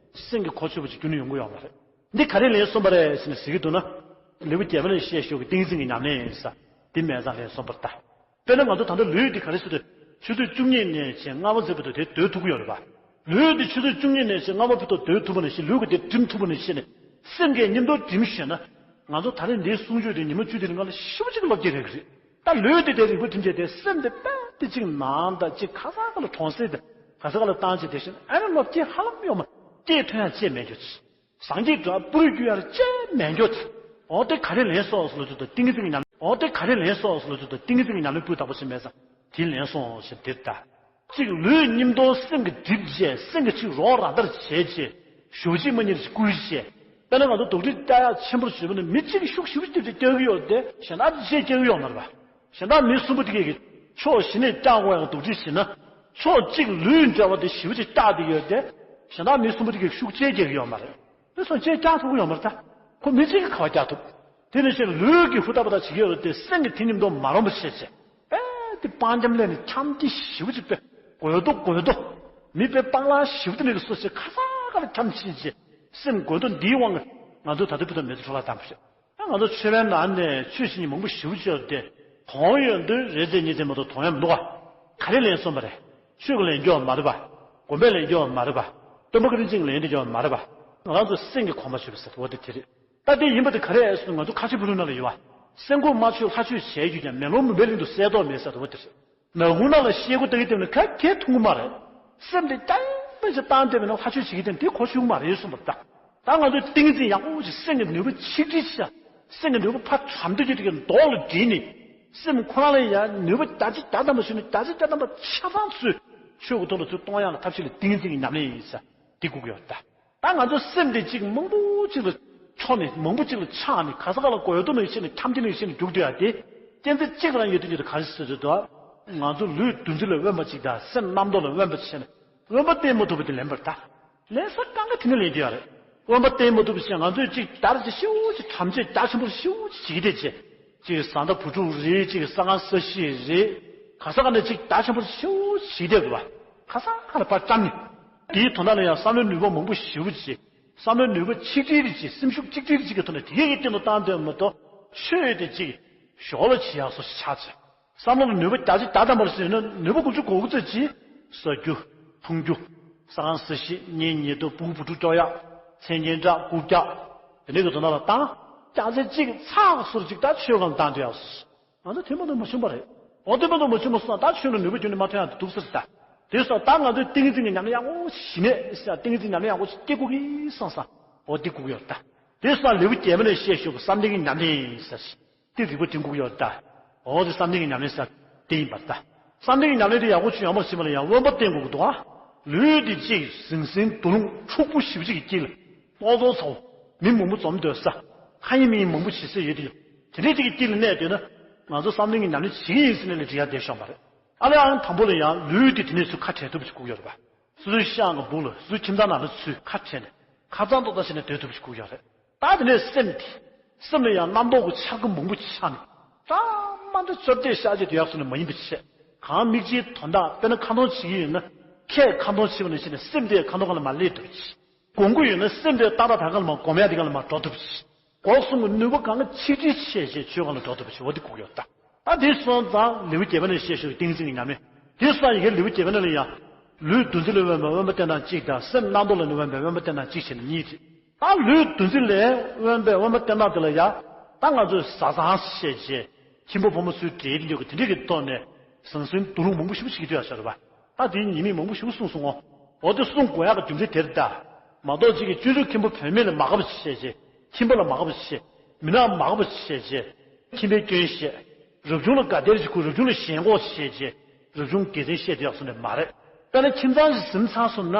སེམས་ཀྱི་གོ་ཆོད་པ་ཅིག་ཁྱོན་ནས་ཡོང་གི་ཡོད་མ་རེད། འདི་ག་རེ་ལན་གསུངས་པ་རེད་ཟེར་ནས་ཟེར་གྱི་འདུག་ན། ལེའུ་བརྒྱད་པ་ནས་བཤད་ཞོར་གྱི་ཏིང་འཛིན་གྱི་ཉམས་ལེན་ཡིན་ས། འདི་མེད་ཙང་ལན་གསུངས་པར་ལྟ། དཔེར་ན་ང་ཚོ་ད་ལྟ་ལུས་འདི་ག་རེ་ཟེར་དུས་ཆུ་ཚོད་བཅུ་གཉིས་ནས་བྱས་ལྔ་པ་ཟེར་བར་དུ་དེ་སྡོད་ཐུབ་ཀྱི་ཡོད་རེད་པ། ལུས་འདི་ཆུ་ཚོད་བཅུ་གཉིས་ནས་བྱས་ལྔ་པ་བར་དུ་སྡོད་ཐུབ་པ་ནང་བཞིན་ལུས་ཀྱི་དེ་འགྲིམ་ཐུབ་པ་ནང་བཞིན་ནས་སེམས་ཀྱི་མཉམ་དུ་འགྲིམ་ཤེས་ན། ང་ཚོ་ད་རེས་འདིའི་གསུང་ཆོས་དེ་ཉི་མ་བཅུ་དེ་རིང་ལ་ཞེ་པོ་ཅིག་སློབ་སྐྱེ་རེད་ཀྱི་རེད། ད་ལུས་དེ་དེ་རིང་པོ་འགྲིམ་བྱས་ཏེ་སེམས་དེ་དཔེ་དེ་གཅིག་ནང་དང་གཅིག་ག་ས་ག་ལ་གྲོང་གསེབ་དེ་ག་ས་ག་ལ་བཏང་བྱས་དེ་བཞིན་ཨ་ནི་སློབ་སྐྱེ་ཧ་ལམ་ཡོད་མ་སྐྱེས་ཐོན་ཡང་སྐྱེས་མེད་རྒྱུ་ཅི། སངས་རྒྱས་འགྲོ་བ་པུ་རུ་རྒྱུ་ཡར་སྐྱེས་མེད་རྒྱུ་ཅི། འོ་དེ་ག་རེ་ལན་སོགས་སུ་ལོ་ཚོད་དང་ཏིང་ངེ་འཛིན་གྱི་ཉམས། འོ་དེ་ག་རེ་ལན་སོགས་སུ་ལོ་ཚོད་དང་ཏིང་ངེ་འཛིན་གྱི་ཉམས་ལེན་སྤུས་དག་པོ་ཞིག་མེད་ཙང་དེ་ལན་སོང་ཞེས་དེར་ལྟ། གཅིག་ལུས་མཉམ་དུ་སེམས་ཀྱི་སྒྲིབ་བྱས་སེམས་ཀྱི་ཆིག་རོགས་ར་བརྡར་བྱས་རྗེས་ཞོག་ཅིག་མ་ཉིད་ཀྱི་བསྐུལ་བྱས། དཔེར་ན་ང་ཚོ་རྡོག་ཁྲེས་བཀྱག་ཡག་ཆེན་པོར་བྱེད་པ་ནི་མི་གཅིག་གིས་ཤུགས་ཞེ་པོ་ཅིག་བཀྱག་གི་ཡོད་དེ་གཞན་དག་ཅིག་བཀྱག་གི་ཡོད་མ་རེད་པ། གཞན་དག་མི་གསུམ་པོ་དེ་གས་ཀྱི་ཕྱོགས་བཞི་ནས་བཀྱག་དགོས་ཡག་རྡོག་ཁྲེས་བྱེད་ན། ཕྱོགས་གཅིག་ལུས་འབྲེལ་བ་དེ་ཞེ་པོ་ཅིག་བཀྱག་དེ་ཡོད་དེ། གཞན་དག་མི་གསུམ་པོ་དེ་གས་ཤུགས་ཆེ་བཀྱག་གི་ཡོད་མ་རེད། དེ་སོང་ཅེས་བཀྱག་ཐུབ་ཀྱི་ཡོད་མ་རེད་ད། ཁོ་མི་གཅིག་གིས་ག་བ་བཀྱག་ཐུབ། དེ་ནི་ཕྱིར་ལུས་ཀྱི་ཧུར་ཐག་པ་ཐག་བྱེད་ཀྱི་ཡོད་རེད་དེ་སེམས་ཀྱི་དེ་མཉམ་དུ་མ་རུངས་པ་བྱས་བྱས། དཔེ་དེ་སྤང་འཁྱམ་ལས་ནས་འཁྱམ་དེ་ཞེ་པོ་ཅིག་དཔེ། དགོས་འདུག་དགོས་འདུག་མི་དཔེ་སྤང་བླང་ཞེ་པོ་དེ་ནས་སོ་སོའི་ཁ་སང་ཁ་ལ་འཁྱམ་ཕྱིན་བྱས། སེམས་དགོས་འདུག་འདིའི་དབང་གིས་ང་ཚོ་ད་ལྟ་བུ་དང་མེད་དུ་འཕྲོ་བརླག་བཏང་བ་རེད། ང་ཚོ་ཆོས་པའི་ནང་ནས་ཆོས་བྱེད་མཁན་མང་པོ་ཞེ་པོ་ཅིག་ཡོད་དེ། དོན་ཡོད་འདོད་རེ་རྩེ་གཉིས་རྩེ་མ་གཏོགས་དོན་ཡང་མི་འདུག་ག་ག་རེ་ལན་གསུངས་པ་རེད། ཆོས་ཀྱི་ལན་རྒྱག་མ་རེད་པ། སྒོམ་པའི་ལན་རྒྱག་མ་རེད་པ། སྟོན་པ་བཀའ་དྲིན་ཅན་ལན་དེ་རྒྱག་མ་རེད་པ། ང་རང་ཚོ་སེམས་ཀྱི་གོམས་པ་ཆོད་པ་ཟེར་བ་དེ་དེ་རེད། ད་དེ་ཡིན་པ་དེ་ག་རེ་ཟེར་ན་ང་ཚོ་ཁ་ཆེ་ཕུ་ནུ་ནང་ལ་ཡོད་པ། སེམས་ཁོག་མ་ཆོད་ལྷ་ཆོས་བྱས་ཡོད་ཀྱང་མེ་ལོང་མུན་པའི་གླིང་དུ་གསལ་རྟོགས་མེད་ཟེར་བ་དེ་རེད། ནག་ཁུང་ནང་ལ་ཤེལ་སྒོ་ལྟ་གི་བསྡད་ན་ག་གེ་མཐོང་གི་མ་རེད། སེམས་དེ་རྐྱང་པ་ཞིག་བཏང་བསྡད་པ་ན་ལྷ་ཆོས་བྱེད་ཀྱི་བསྡད་ན་དེ་གོ་ཆོད་ཀྱི་མ་རེད་གསུངས་པ་རེད་ད། ད་ང་ཚོས་ཏིང་འཛིན་ཡག་པོ་ཞིག་སེམས་ཀྱི་ནུས་པ་ཆིག་སྒྲིལ་བྱ། སེམས་ཀྱི་ནུས་པ་ཕར་དྲག་འདོད་ཀྱི་དེ་གའི་མདོག་ལ་སྒྲིལ་ནས། སེམས་ཁོ་རང་ལ་ཡང་ནུས་པ་བརྒྱ་ཆ་བརྒྱ་ཐམ་པ་ཞིག་ནས་བརྒྱ་ཆ་བརྒྱ་ཐམ་པ་ཆ་ཚང་ཚུལ་ཆོས་ཀྱི་ཐོག་ལ་ཚུར་གཏོང་ཡག་ལ་ཐབས་ཤེས་ལ་ཏིང་འཛིན་གྱི་ཉམས་ལེན་ཡིན་ས་འདི་སྒུག་ཡོད་ད། ད་ང་ཚོ་སེམས་དེ་གཅིག་མང་པོ་གཅིག་ལ་འཕྱོག་ནས་མང་པོ་གཅིག་ལ་ཆགས་ནས་ག་ས་ག་ལ་དགོས་འདུག་ནས་ཤེས་ནས་འཁྱམ་གྱི་ནས་ཤེས་ནས་རྒྱུག་བསྡད་ཡ་དེ། གཅན་གཟན་གཅིག་རང་ཡོད་དུས་ཀྱི་དེ་ག་རེ་ཟེར་དུས་དོ། ང་ཚོ་ལུས་འདུ་འཛི་ལ་དབེན་པ་གཅིག་དང་སེམས་རྣམ་རྟོག་ལ་དབེན་པ་བྱས་ནས་དབེན་པ་བསྟེན་མ་ཐུབ་པ་དེ་ལན་པར་ད། ལན་ས་གང་ག་དེ་ནས་ལེན་རྒྱུ་ཡ་རེད། དབེན་པ་བསྟེན་མ་ཐུབ་པ་བྱས་ང་ཚོས་གཅིག་བརྡར་གྱི་ཤེའུ་ཅིག་ཐམས་ཅད་རྒྱ་ཆེན་པོ་ཤེའུ་ཅིག་བྱེད་ཀྱི་བསྡད་བྱས། གཅིག་བཟའ་ཟླ་བུ་ཕྲུག་རེད། གཅིག་ས་ཁང་ས་གཞི་རེད། ག་ས་ག་ནས་གཅིག་རྒྱ་ཆེན་པོ་ཤེའུ་ཅིག་བྱེད་བསྡད་དགོས་པ། ག་ས་ག་ལ་ཕར་བཀྲམ་ནས། དེའི་དོན་དག་ལ་ཡང་བསམ་བློའི་ནུས་པ་མང་པོ་ཞེ་པོ་ཅིག་བསམ་བློའི་ནུས་པ་ཆིག་སྒྲིལ་རེ་བྱེད། སེམས་ཤུགས་གཅིག་སྒྲིལ་རེ་བྱེད་ཀྱི་ཐོག་ནས་དེ་གའི་སྟེང་དུ་བཏང་སྡོད་མ་གཏོགས་ཆོས་དེ་གཅིག་ཞོར་ལ་བྱེད་ཡག་སོགས་ཤིག་ཆགས་ཚེ། བསམ་བློ་ལ་ནུས་པ་བརྒྱ་ཆ་བརྒྱ་ཐམ་པར་ཟིན་ན་ནུས་པ་དགུ་བཅུ་གོ་དགུ་ཙམ་གྱིས་ཟ་རྒྱུ། འཐུང་རྒྱུ། ས་ཁང་ས་གཞི། གཉེན་ཉེ་དུ། ཕྲུ་གུ་བུ་ཕྲུག་སྐྱོང་ཡག་མཚན་སྙན་གྲགས། རྐུབ་བཀྱག་དེ་འདྲའི་གི་དོན་དག་ལ་བཏང་། རྒྱ་ཆ་གཅིག་ཚགས་ཚུད་ཅིག་ད་ཆོས་སྒང་ལ་བཏང་སྡོད་ཡག་སོ། ང་ཚོ་དེ་མ་གཏོགས་མ་བྱུང་བ་རེད། འོ་དེ་མ་གཏོགས་མ་བྱུང་བ་སོང་ད་ཆོས་ལ་ནུས་པ་ཁྱོན་ནས་མ་ཐོན་ཡག་དེ་འདུག་ས་རེད་ད། དེ་སོང་ད་ང་ཚོས་ཏིང་འཛིན་གྱི་ཉམས་ལེན་ཡག་པོ་ཞིག་ནས་ཏིང་འཛིན་ཉམས་ལེན་ཡག་པོ་ཞིག་སྐྱེ་དགོས་ཀྱི་བསམ་ས། འོ་དེ་དགོས་ཀྱི་ཡོད་ད། དེ་སོང་ལེའུ་བརྒྱད་པ་ནས་བཤད་ཞོར་གྱི་བསམ་གཏན་གྱི་ཉམས་ལེན་ཟེར་ཞིག་དེ་རིག་པ་དྲན་དགོས་ཀྱི་ཡོད་ད། འོ་དེ་བསམ་གཏན་གྱི་ཉམས་ལེན་ཟེར་དེ་ཡིན་པར་ད། བསམ་གཏན་གྱི་ཉམས་ལེན་དེ་ཡག་པོ་ཅིག་ཡོང་བར་བྱེད་པ་ལ་ཡང་དབེན་པ་བསྟེན་དགོས་ཀྱི་འདུག་ཨ། ལུས་འདི་གཅིག་ཟིང་ཟིང་དུ་རུང་འཁྲུག་པོ་ཞེ་པོ་ཅིག་གི་དཀྱིལ་ལ་ཏོག་ཏོག་ཚ་བོ། མི་མང་པོ་འཛོམས་སྡོད་ས། ཁ་ཉིན་མི་མང་པོ་བྱེད་ས་ཡོད་དུས། དེ་འདྲའི་ཅིག་གི་དཀྱིལ་ལ་གནས་བསྡད་ན། ང་ཚོ་བསམ་གཏན་གྱི་ཉམས་ལེན་བྱེད་ཀྱི་ཡིན་ཟེར་ནས་ལས་འབྲི་ཡག་བསྡད་ཤོག་མ་རེད། ཨ་ལས་ཨང་དང་པོ་ལ་ཡང་ལུས་འདི་དེ་ནས་ཚུར་ཁ་བྲལ་ཐུབ་པ་ཞིག་དགོས་ཀྱི་ཡོད་རེད་པ། སོ་སོའི་ཤངས་ཀྱི་སྦུག་ལ་སོ་སོའི་ཁྱིམ་ཚང་ནང་ལ་ཚུར་ཁ་བྲལ་ནས་ཁ་གཙང་ཏོག་ཙམ་བྱས་ནས་སྡོད་ཐུབ་པ་ཞིག་དགོས་ཀྱི་ཡོད་རེད། ད་དེ་ནས་སེམས་དེ། སེམས་ལ་ཡང་རྣམ་རྟོག་གི་འཆར་སྒོ་མང་པོ་ཆགས་ནས། ད་མ་འདྲ་ཅོ་ལྟས་ཤར་གྱི་དུས་ཡག་སོང་ནས་མ་ཡིན་པ་བྱས། གང་མིག་ཅིག་དོན་དག་དཔེར་ན་ཁ་འདོན་བྱེད་ཀྱི་ཡོད་ན། ཁས་ཁ་འདོན་བྱེད་པ་ནང་བཞིན་ནས་སེམས་དེ་ཁ་འདོན་སྒང་ལ་མར་སླེབས་ཐུབ་པ་བྱས། སྒོམ་གྱི་ཡོད་ན་སེམས་དེ་ཏག་ཏག་ད་ག་ལ་མ་སྒོམ་ཡ་དེ་ག་ལ་མ་འགྲོ་ཐུབ་ཅིག་སྒོམ་གསུམ་གྱི་ནུས་པ་གང་ག་ཆིག་སྒྲིལ་བྱས་བྱས་ཆོས་གང་ལ་འགྲོ་ཐུབ་ཅིག་འོ་དེ་སྒུག་ཡོད་ད། ད་དེ་སོང་ཙང་ལེའུ་བརྒྱད་པ་ནས་བཤད་ཤོག་ཏིང་འཛིན་གྱི་ཉམས་ལེན། དེ་སོང་ཡི་གེ་ལེའུ་བརྒྱད་པ་ནས་ལ་ཡ། ལུས་འདུ་འཛི་ལས་དབེན་པའི་དབེན་པ་བསྟེན་སྟངས་གཅིག་དང་སེམས་རྣམ་རྟོག་ལས་དབེན་པའི་དབེན་པ་བསྟེན་སྟངས་གཅིག་བྱས་ནས་གཉིས་རེད། ད་ལུས་འདུ་འཛི་ལས་དབེན་པའི་དབེན་པ་བསྟེན་སྟངས་དེ་ལ་ཡ། ད་ང་ཚོས་བཟའ་ཚང་བཤད་བྱས། ཁྱིམ་པ་ཕོ་མོ་ཚོའི་འབྲེལ་འདི་འདྲ་གི་དེ་འདྲ་གི་ཐོག་ནས་ཟང་ཟིང་སྡུག་རུས་མང་པོ་ཞེ་པོ་བྱེད་ཀྱི་འདུག་ཡ་ཤོར་བ། ད་དེའི་ཉེས་དམིགས་མང་པོ་ཞེ་པོ་གསུངས་སོང་ངོ་། འོ་དེ་གསུང་དགོས་ཡག་གི་རྒྱུ་མཚན་དེ་རེད་ད། མ་གཏོགས་གཅིག་གིས་སྤྱོད་འཇུག་མཁན་པོ་བུད་མེད་ལ་མ་དགའ་བ་བྱས་བྱས། ཁྱིམ་པ་ལ་མ་དགའ་བ་བྱས། མི་ནག་མ་དགའ་བ་བྱས་བྱས། ཁྱིམ་པའི་སྐྱོན་བཤད། རབ་བྱུང་ལ་དགའ་དད་ཅིག་ཁུར་རབ་བྱུང་ལ་ཞེན་ཁོག་བྱས་བྱས། རབ་བྱུང་དགེ་མཚན་བཤད་དེ་ཡག་སོང་ནས་མ་རེད། དཔེར་ན་ཁྱིམ་ཚང་ཞིག་ཟིན་ཚར་སོང་ན།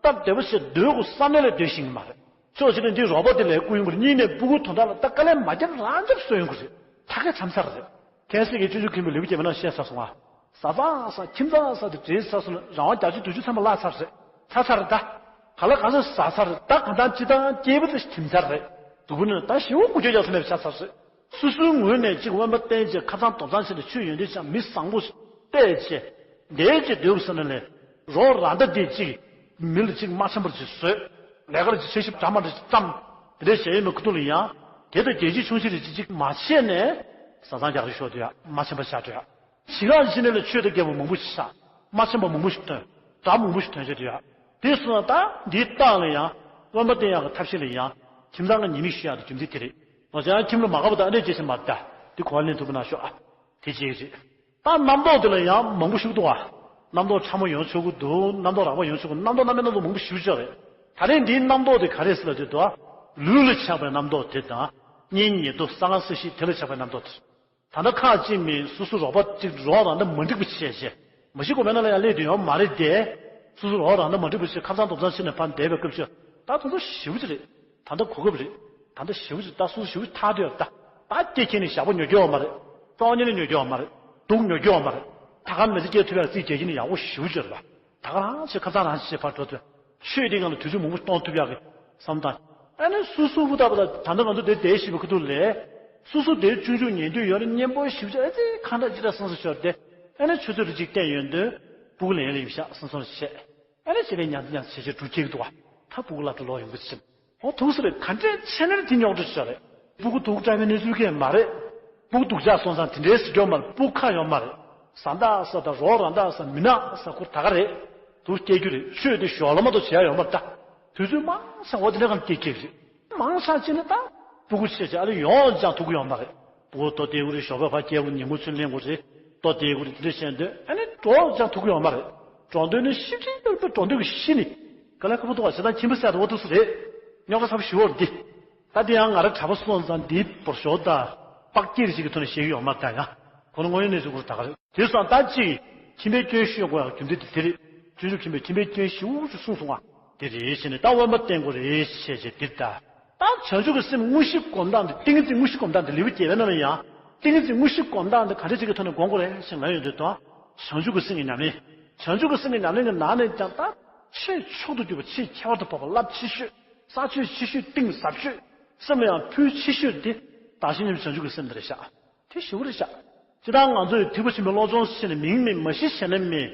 སྟབས་བདེ་པོ་བྱས་སྡོད་དགོས་བསམ་ནས་ལ་སྡོད་ཤེས་ཀྱི་མ་རེད། ཕྱོགས་གཅིག་ནས་འདི་རོགས་པ་དེ་ལས་སྐུ་ཡོང་གི་རེད། གཉིས་ནས་སྤུ་གུ་དོན་དག་ལ་ད་དཀའ་ལས་མ་བརྒྱབ་རང་བརྒྱབ་སོ་ཡོང་གི་རེད། ཐ་ཀའི་མཚམས་ཚར་རེད། ཁ་སང་གི་སྤྱོད་འཇུག་མཁན་པོའི་ལེའུ་བརྒྱད་པ་ནང་བཤད་ཚར་སོང་ང་། བཟའ་ཚང་ས་ཁྱིམ་ཚང་ས་དེ་བྲིས་ཚར་སོང་ན་རང་དབང་བརྒྱད་ཅུ་བདུན་ཅུ་ཚང་མ་བརླག་ཚར་རེད། ཚར་ཚར་རེད་ད། ག་ལ་གང་ས་བཟའ་ཚར་རེད་ད། གང་ལྟར་སྤྱི་བཏང་སྐྱེས་བུ་དེ་ཁྱིམ་ཚར་རེད། སྡུག་པོ་ནི་ད་ཞེ་པོ་མགོ་སྐྱོ་རྒྱག་ས་མེད་པ་ཆགས་ཚར་རེད། སོ་སོའི་ངོས་ནས་གཅིག་དབེན་པ་བསྟེན་བྱས་ཁ་ཚང་དོག་ཚང་བྱས་ནས་ཆོས་ཡོན་ཏན་ཅན་མི་བཟང་པོ་བལྟས་བྱས་བསྡད་བྱས་སྡོད་དགོས་ས་ནས་ལས། རོགས་རང་ད་འདི་གཅིག་མི་ལ་གཅིག་མ་འཆམ་པར་གཅིག་བཟོས། ལས་ཀར་གཅིག་འཆར་གཞི་འདྲ་མ་འདྲ་གཅིག་བརྩམས། དེ་འདྲ་བྱས་ཡོད་མེད་ཁུ་ཐུག་ལ་ཡང་། དེ་དང་རྒྱལ་སྤྱིའི་ཆུང་ཆེ་རེ་གཅིག་གཅིག་མ་བྱས་ནས། བཟའ་ཚང་རྒྱག་རེས་ཤོར་དུ་ཡ་མ་འཆམ་པ་ཆགས་འགྲོ་ཡ། ཇི་ག་ཇི་ནས་ལ་ཆོས་དང་འགལ་བ་མང་པོ་ཞིག་ཆགས། མ་འཆམ་པ་མང་པོ་ཞིག་ཐོན། དགྲ་མང་པོ་ཞིག་ཐོན་བྱས་འགྲོ་ཡ། དེ་སོང་ན་ད་འདིའི་རྟགས་ལ་ཡང་། དབེན་པ་བསྟེན་ཡག་གི་ཐབས་ཤེས་ལ་ཡང་། ཁྱིམ་ཚང་གི་ཉེས་དམིགས་ཞུ་ཡག་གི་རྒྱུ་མཚན་དེ་རེད། ང་ཚོ་ཡང་ཁྱིམ་ལ་མ་དགའ་བ་དང་ཨ་འདྲས་བྱེད་སེམས་མ་ད། དེ་གོ་བ་ལེན་ཐུབ་པ་གནང་ཤོག་ཨ། དེ་གཅིག་རེད། ད་རྣམ་རྟོག་དེ་ལ་ཡང་མང་པོ་ཞིག་འདུག་ཨ། རྣམ་རྟོག་ཕྲ་མོ་ཡོང་ཆོག་གི་འདུག་རྣམ་རྟོག་རགས་པ་ཡོང་ཆོག་གི། རྣམ་རྟོག་རྣམ་པའི་རྣམ་རྟོག་མང་པོ་ཞིག་ཆགས་རེད། ད་རེས་འདིའི་རྣམ་རྟོག་དེ་ག་རེ་ཟེར་ལབ་དུས་དོ། ལུས་ལ་ཆགས་པའི་རྣམ་རྟོག་དེ་དང་། གཉེན་ཉེ་དུ་ས་ལ་ས་ཤི་དེ་ལ་ཆགས་པའི་རྣམ་རྟོག་དེ། ད་ལྟ་ཁག་ཅིག་མི་སོ་སོ་རོགས་པ་ཅིག་རོགས་རང་ད་མ་འགྲིག་པ་བྱས་བྱས། མ་གཞི་དགོན་པའི་ནང་ལ་ཡང་སླེབས་དུས་ཡོད་མ་རེད་དེ། སོ་སོ་རོགས་རང་ད་མ་འགྲིག་པ་བྱས་ཁ་ཚང་དོག་ཚང་བྱས་ནས་ཕར་བསྡད་པའི་སྐབས་ཤོད་ད་དུང་ཚོ་ཞེ་པོ་ཅིག་རེད། ད་ལྟ་གོ་སྐབས་རེད། ད་ལྟ་ཞེ་པོ་ཅིག་ད་སོ་སོ་ཞེ་པོ་ཅིག་ཐར་དུས་ཡོད་ད། ད་སྐྱེ་ཁྱེར་ནས་ཞག་པོ་ཉོ་རྒྱུ་ཡོད་མ་རེད། སྲོག་ཉེན་ནས་ཉོ་རྒྱུ་ཡོད་མ་རེད། སྡུག་ཉོ་རྒྱུ་ཡོད་མ་རེད། ད་ག་མི་ཚེ་སྐྱེལ་ཐུབ་ཡག་རྩིས་རྒྱག་གི་ནི་ཡག་པོ་ཞེ་པོ་ཅིག་རེད་པ། ད་ག་རང་བྱས་ཁ་ཚང་རང་བྱས་ཕར་འགྲོ་དུས། ཆོས་དེ་སྒང་ལ་དུས་ཚོད་མང་པོ་གཏོང་ཐུབ་ཡག་གི་བསམ་སྟངས། ཨ་ནི་སོ་སོ་ཧུར་ཐག་པ་དང་ད་ལྟ་ང་ཚོ་འདིར་བསྡད་བཞིན་པའི་ཁ་ཐུག་ལས། སོ་སོ་འདིར་སྤྱོད་འཇུག་ཉན་འདོད་ཡོད་ན་གཉེན་པོ་ཞིབ་ཆ་ཨེ་ཙི་ཁ་འདྲ་ཅི་འདྲ་སང་སང་ཤོར་ཏེ། ཨ་ནི་ཆུ་ཚོད་རེ་གཅིག་བསྟན་ཡོང་དུས། སྤུ་གུ་ལ་ཡན་ལ་ཡིན་ཤག་སང་སང་བྱས། ཨ་ནི་ཅི་ལས་ཉམས་ཉམས་བྱས་བྱས་འགྲོ་སྐྱེལ་གི་འདུག་བ། ད་སྤུ་གུ་སླར་གྲོལ་ལོག་ཡོང་གི་ཕྱིན། འོ་ཐུགས་སུ་རེད། ག་འདྲས་བྱས་ན་དེ་རྙོག་དྲ་ཤོར་རེད། སྤུ་གུ་སྡུག་དྲགས་པའི་གནས་ཚུལ་གང་ཡང་མ་རེད། སྤུ་གུ་སྡུག་ཅག་སོང་ཙང་དེ་འདྲའི་ཟེར་རྒྱུ་མ་རེད། སྤུ་གུ་ཁ་ཡོད་མ་རེད། བཟའ་ཟླ་ས་དང་རོགས་རང་ད་ས་མི་ནག་ས་ཁུར་ད་ག་རེད། དུ་སྐྱེལ་རྒྱུ་རེད། ཆོས་དེ་ཞོར་ལ་མ་གཏོགས་བྱེད་ཡ་ཡོད་མ་རེད་ད། དུས་ཚོད་མང་ས་འོ་དེ་འདྲ་གང་སྐྱེལ་སྐྱེལ་རེད། མང་ས་ཅི་ནས་ད། སྤུ་གུ་ཆེ་ཆེ་ཨ་ལེ་ཡོང་ཅང་ཐུབ་ཀྱི་ཡོད་མ་རེད། སྤུ་གུ་ལྟོ་དེ་གུ་རེད། ཞོགས་པ་ཕར་སྐྱེལ་དགོས། ཉིན་གུང་ཚུན་ལེན་དགོས་རེད། ལྟོ་དེ་གུ་རེད། དེ་འདྲ་བྱས་འདོད་ཨ་ནི་འགྲོ་ཅང་ཐུབ་ཀྱི་ཡོད་མ་རེད། འགྲོ་འདོད་ནི་ཤི་ཁྲིད་འདོད་པའི་འགྲོ་འདོད་ཀྱི་ཤི་ནི། ག་ལ་ཁ་པོ་འདུག་བ་བྱེད་སྟངས་ཁྱིམ་པ་སད་འོ་འདུག་སེ་རེད། རྙོག་དྲ་ཚ་པོ་ཞེ་པོ་རེད་འདི། ད་དེ་ཡང་ང་རང་གྲྭ་པ་སོང་ཙང་འདིའི་བོར་ཞོར་དང་། དཔག་སྐྱེལ་ཞིག་གི་ཐོག་ནས་བཤད་ཀྱི་ཡོད་མ་རེད་ད་ཡང་། ཁོ་ན་དངོས་ཡོད་གནས་ཚུལ་སྐོར་ད་ག་རེད། དེ་སོང་ད་ཅིག་ཁྱིམ་པའི་སྐྱོན་ཤོད་དགོས་ཡག་རྒྱུ་མཚན་དེ་དེ་རེད། སྤྱོད་འཇུག་མཁན་པོས་ཁྱིམ་པའི་སྐྱོན་ཞེ་པོ་ཅིག་གསུངས་སོང་བ། དེ་རེད་བྱས་ནས་ད་དབེན་པ་བསྟེན་དགོས་རེད་བྱས་བྱས་འདིར་ད། ད་བྱང་ཆུབ་ཀྱི་སེམས་དངོས་གཞི་སྒོམ་སྟངས་དེ་ཏིང་འཛིན་དངོས་གཞི་སྒོམ་སྟངས་དེ་ལེའུ་བརྒྱད་པའི་ནང་ལ་ཡང་། ཏིང་འཛིན་དངོས་གཞི་སྒོམ་སྟངས་དེ་ག་འདྲ་ཅིག་གི་ཐོག་ནས་སྒོམ་དགོས་རེད་ཞེས་ལབ་ཡོང་དུས་དང་། བྱང་ཆུབ་ཀྱི་སེམས་ཀྱི་ཉམས་ལེན། བྱང་ཆུབ་ཀྱི་སེམས་ཀྱི་ཉམས་ལེན་གྱི་ནང་ནས་ཀྱང་ད། ཆེས་མཆོག་ཏུ་གྱུར་པ་ཆེས་ཁྱད་པར་དུ་འཕགས་པ་རླབས་ཆེ་ཤོས། ས་ཆོད་ཆེ་ཤོས། གཏིང་ཟབ་ཤོས། སེམས་ལ་ཡང་ཕུལ་ཆེ་ཤོས་དེ། བདག་གཞན་མཉམ་བྱང་ཆུབ་ཀྱི་སེམས་དེ་རེད་ཤག་དེ་ཞེ་པོ་རེད་ཤག་སྤྱིར་བཏང་ང་ཚོས་ཐེག་པ་ཆེན་པོའི་བློ་སྦྱོང་ཟེར་ནས་མིང་མེད་མ་གཞི་བྱས་ན་མེད།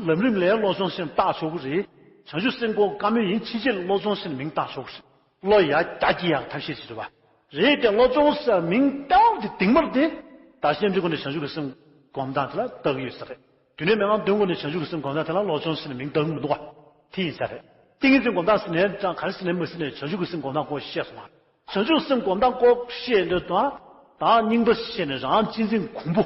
ལམ་རིམ་ལས་བློ་སྦྱོང་ཟེར་ནས་བཏགས་ཆོག་གི་རེད། བྱང་ཆུབ་སེམས་སྒོམ་དཀའ་མོ་ཡིན་ཕྱིན་ཆད་བློ་སྦྱོང་ཟེར་ནས་མིང་བཏགས་ཆོག་གི་རེད། བློ་ཡར་རྒྱ་སྐྱེད་ཡག་ཐབས་ཤེས་བྱེད་ཐུབ་པ། རེད་དེ་བློ་སྦྱོང་ཟེར་མིང་བཏགས་པ་དེ་དེང་མར་དེ། བདག་གཞན་མཉམ་སྒོམ་ནས་བྱང་ཆུབ་ཀྱི་སེམས་སྒོམ་སྟངས་དེ་ལ་བལྟ་གི་ཡོད་ས་རེད། དུས་ནས་མི་མང་འདོན་དགོས་ནས་བྱང་ཆུབ་ཀྱི་སེམས་སྒོམ་སྟངས་དེ་ལ་བློ་སྦྱོང་ཟེར་ནས་མིང་བཏགས་གི་མི་འདུག་བ། དེ་ཡིན་ས་རེད། ཏིང་ངེ་འཛིན་སྒོམ་སྟངས་ཟེར་ནས་ཀྱང་ག་རེ་ཟེར་ནས་མི་ཟེར་ནས་བྱང་ཆུབ་ཀྱི་སེམས་སྒོམ་སྟངས་སྐོར་བཤད་སོང་བ། བྱང་ཆུབ་སེམས་སྒོམ་སྟངས་སྐོར་བཤད་འདོད་དང་། བདག་རྙིང་པ་བཤད་ནས་རང་གཅེས་འཛིན་གོང་བུ།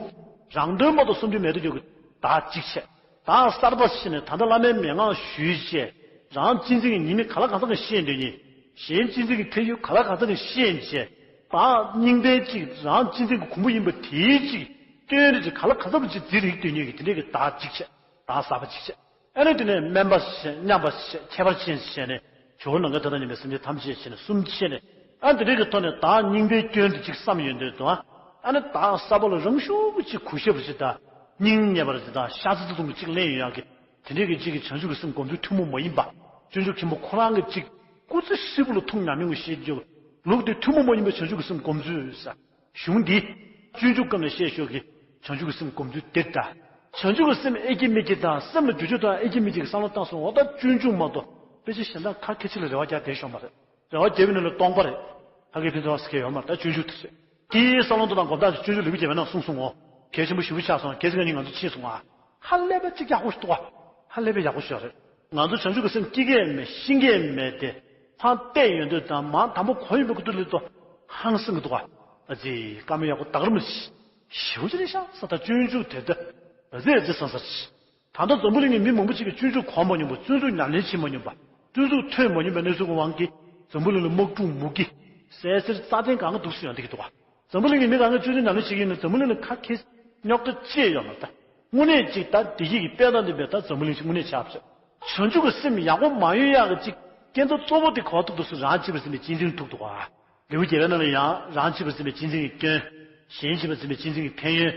རང་དོན་མ་གཏོགས་བསམ་རྒྱུ་མེད་དུ་འགྱུར་གྱི་བདག་གཅིག་བྱས། བདག་གསར་པ་བཤད་ནས་ད་ལྟ་བླ་མའི་མན་ངག་ཞུས་བྱས། རང་གཅེས་འཛིན་གྱི་ཉེས་དམིགས་ག་ལ་གང་འཚམ་གྱིས་ཤེས་འདོད་ཉིད། གཞན་གཅེས་འཛིན་གྱི་ཕན་ཡོན་ག་ལ་གང་འཚམ་གྱིས་ཤེས་བྱས། བདག་རྙིང་པའི་གཅིག་རང་གཅེས་འཛིན་གྱི་གོང་བུ་ཡིན་པ་དེའི་གཅིག་སྐྱོན་རེ་གཅིག་ག་ལ་གང་འཚམ་གྱིས་འཛིན་རིགས་འདོད་ཉིད་ཀྱི་དེ་འདྲའི་གི་བདག་གཅིག་བྱས། བདག་གསར་པ་གཅིག་བྱས། ཨ་ནི་དེ་ནས་དམན་པ་བྱས། མཉམ་པ་བྱས། ཁྱད་པར་ཅན་བྱས་ནས་ཇོ་བོ་ནམ་མཁའི་མཐའ་དང་མཉམ་པའི་སེམས་ཅན་ཐམས་ཅད་བྱས་ནས་གསུམ་བྱས་ནས། ཨ་ནི་དེ་འདྲའི་གི་ཐོག་ནས་བདག་རྙིང་པའི་སྐྱོན་དེ་གཅིག་བསམ་ཡོང་དུས་དང་། ཨ་ནི་བདག་གསར་པ་ལ་རང་ཤུགས་ཀྱིས་གུས་ཞབས་ཅིག་དང་། སྙིང་ཉེ་བར་ཅིག་དང་། ཤ་ཚ་ཚ་ཐུང་གི་གཅིག་ལེན་ཡོང་ཡག་གི། དེ་འདྲའི་གི་གཅིག་གི་བྱང་ཆུབ་ཀྱི་སེམས་སྒོམ་ཚུལ་ཐུན་མོང་མ་ཡིན་པ། སྤྱོད་འཇུག་མཁན་པོ་ཁོ་རང་གི་གཅིག་སྐུ་ཚེ་ཧྲིལ་པོ་ལ་ཐུགས་ཉམས་མྱོང་གི་བཤད་རྒྱུ། ལུགས་དེ་ཐུན་མོང་མ་ཡིན་པའི་བྱང་ཆུབ་ཀྱི་སེམས་སྒོམ་ཚུལ་ཟེར། གཞུང་འདི། སྤྱོད་འཇུག་སྐབས་ནས་བཤད་ཞོར་གྱི་བྱང་ཆུབ་ཀྱི་སེམས་སྒོམ་ཚུལ་དེ་ལྟ། བྱང་ཆུབ་ཀྱི་སེམས་ཨེ་ཀྱེ་མི་ཀྱེ་དང་སེམས་ལ་འདུ་བྱེད་དང་ཨེ་ཀྱེ་མི་ཀྱེ་གི་བསམ་བློ་བཏང་སོང་བ་ད་སྤྱོད་འཇུག་མ་གཏོགས་ དཔེ་ཆ་གཞན་དག་ཁ་ཁེ་ཆེ་ལ་རེ་བ་རྒྱག་བསྡད་ཤོག་མ་རེད། རེ་བ་རྒྱབ་པའི་ནང་ལ་སྟོང་པ་རེད། ཕ་གིའི་ཕན་ཚུན་ཟེར་མཁན་ཡོད་མ་རེད། ད་སྤྱོད་འཇུག་དེ་རེད། དེའི་བསམ་བློ་འདི་དང་སྒོམ་སྟངས་ཀྱི་སྤྱོད་འཇུག་ལེགས་པོ་རྒྱལ་བའི་ནང་གསུངས་སོང་ངོ་། གལ་ཆེན་པོ་ཞེ་པོ་ཆགས་སོང་། གལ་སྲིད་ང་གཉིས་ང་ཚོ་ཕྱིན་སོང་ང་། ཧ་ལས་པ་གཅིག་ཡག་པོ་ཞིག་འདུག་ག་ཧ་ལས་པ་ཡག་པོ་ཞིག་རེད། ང་ཚོ་བྱང་ཆུབ་ཀྱི་སེམས་སྐྱེ་གི་མེད་ཤེས་ཀྱི་མེད་དེ། ཧང་བལྟས་ཡོང་དུས་དང་མ་དང་པོ་གོ་ཡོང་པའི་སྐབས་དུས་ལ་ཏོ་ཧང་སང་གི་འདུག་ག་ཨ་ཙི་བཀའ་མོལ་ཡག་པོ་དག་རུ་མི་ཞེ་པོ་ཅིག་རེད་ཤག་ས་ད་སྤྱོད་འཇུག་དེ་ད་ཨ་ཙི་ཨ་ཙི་ས་ས་ཅི། ད་ལྟ་འཛམ་བུ་གླིང་གི་མི་མང་པོ་ཅིག་གིས་སྤྱོད་འཇུག་གོ་མ་མྱོང་བ། བརྩོན་འགྲུས་ཉམས་ལེན་བྱེད་མ་མྱོང་བ། བརྩོན་འགྲུས་ཐོན་མ་མྱོང་བའི་གནས་ཚུལ་གྱི་དབང་གིས་འཛམ་བུ་གླིང་ལ་དམག་འཁྲུག་མུ་གེ། བསད་གསེར་རྩ་ལྡན་གང་ག་འདུག་སེ་ཡོང་བསྡད་ཀྱི་འདུག་ག་འཛམ་བུ་གླིང་གི་མི་གང་ག་སྤྱོད་འཇུག་ཉམས་ལེན་བྱེད་ཀྱི་ཡིན་ན་འཛམ་བུ་གླིང་ལ་ཁ་ཁེ་རྙོག་དྲ་ཅི་ཡང་ཡོད་མ་རེད་ད། དངོས་གནས་ཅིག་ད་བདེ་སྐྱིད་ཀྱི་དཔལ་དང་ལྡན་པའི་ད་འཛམ་བུ་གླིང་ཞིག་དངོས་གནས་ཆགས་པ་རེད། བྱང་ཆུབ་ཀྱི་སེམས་ཡག་པོ་མ་ཡོང་ཡག་གི་ཅིག་རྐྱེན་རྩ་གཙོ་བོ་དེ་ག་པར་ཐུག་འདུག་ཟེར་རང་གཅེས་པའི་སེམས་པའི་གཅེས་འཛིན་ཐུག་འདུག་ག་ལེའུ་བརྒྱད་པའི་ནང་ལ་ཡང་རང་གཅེས་པའི་སེམས་པའི་གཅེས་འཛིན་གྱི་སྐྱོན། གཞན་གཅེས་པའི་སེམས་པའི་གཅེས་འཛིན་གྱི་ཕན་ཡོན།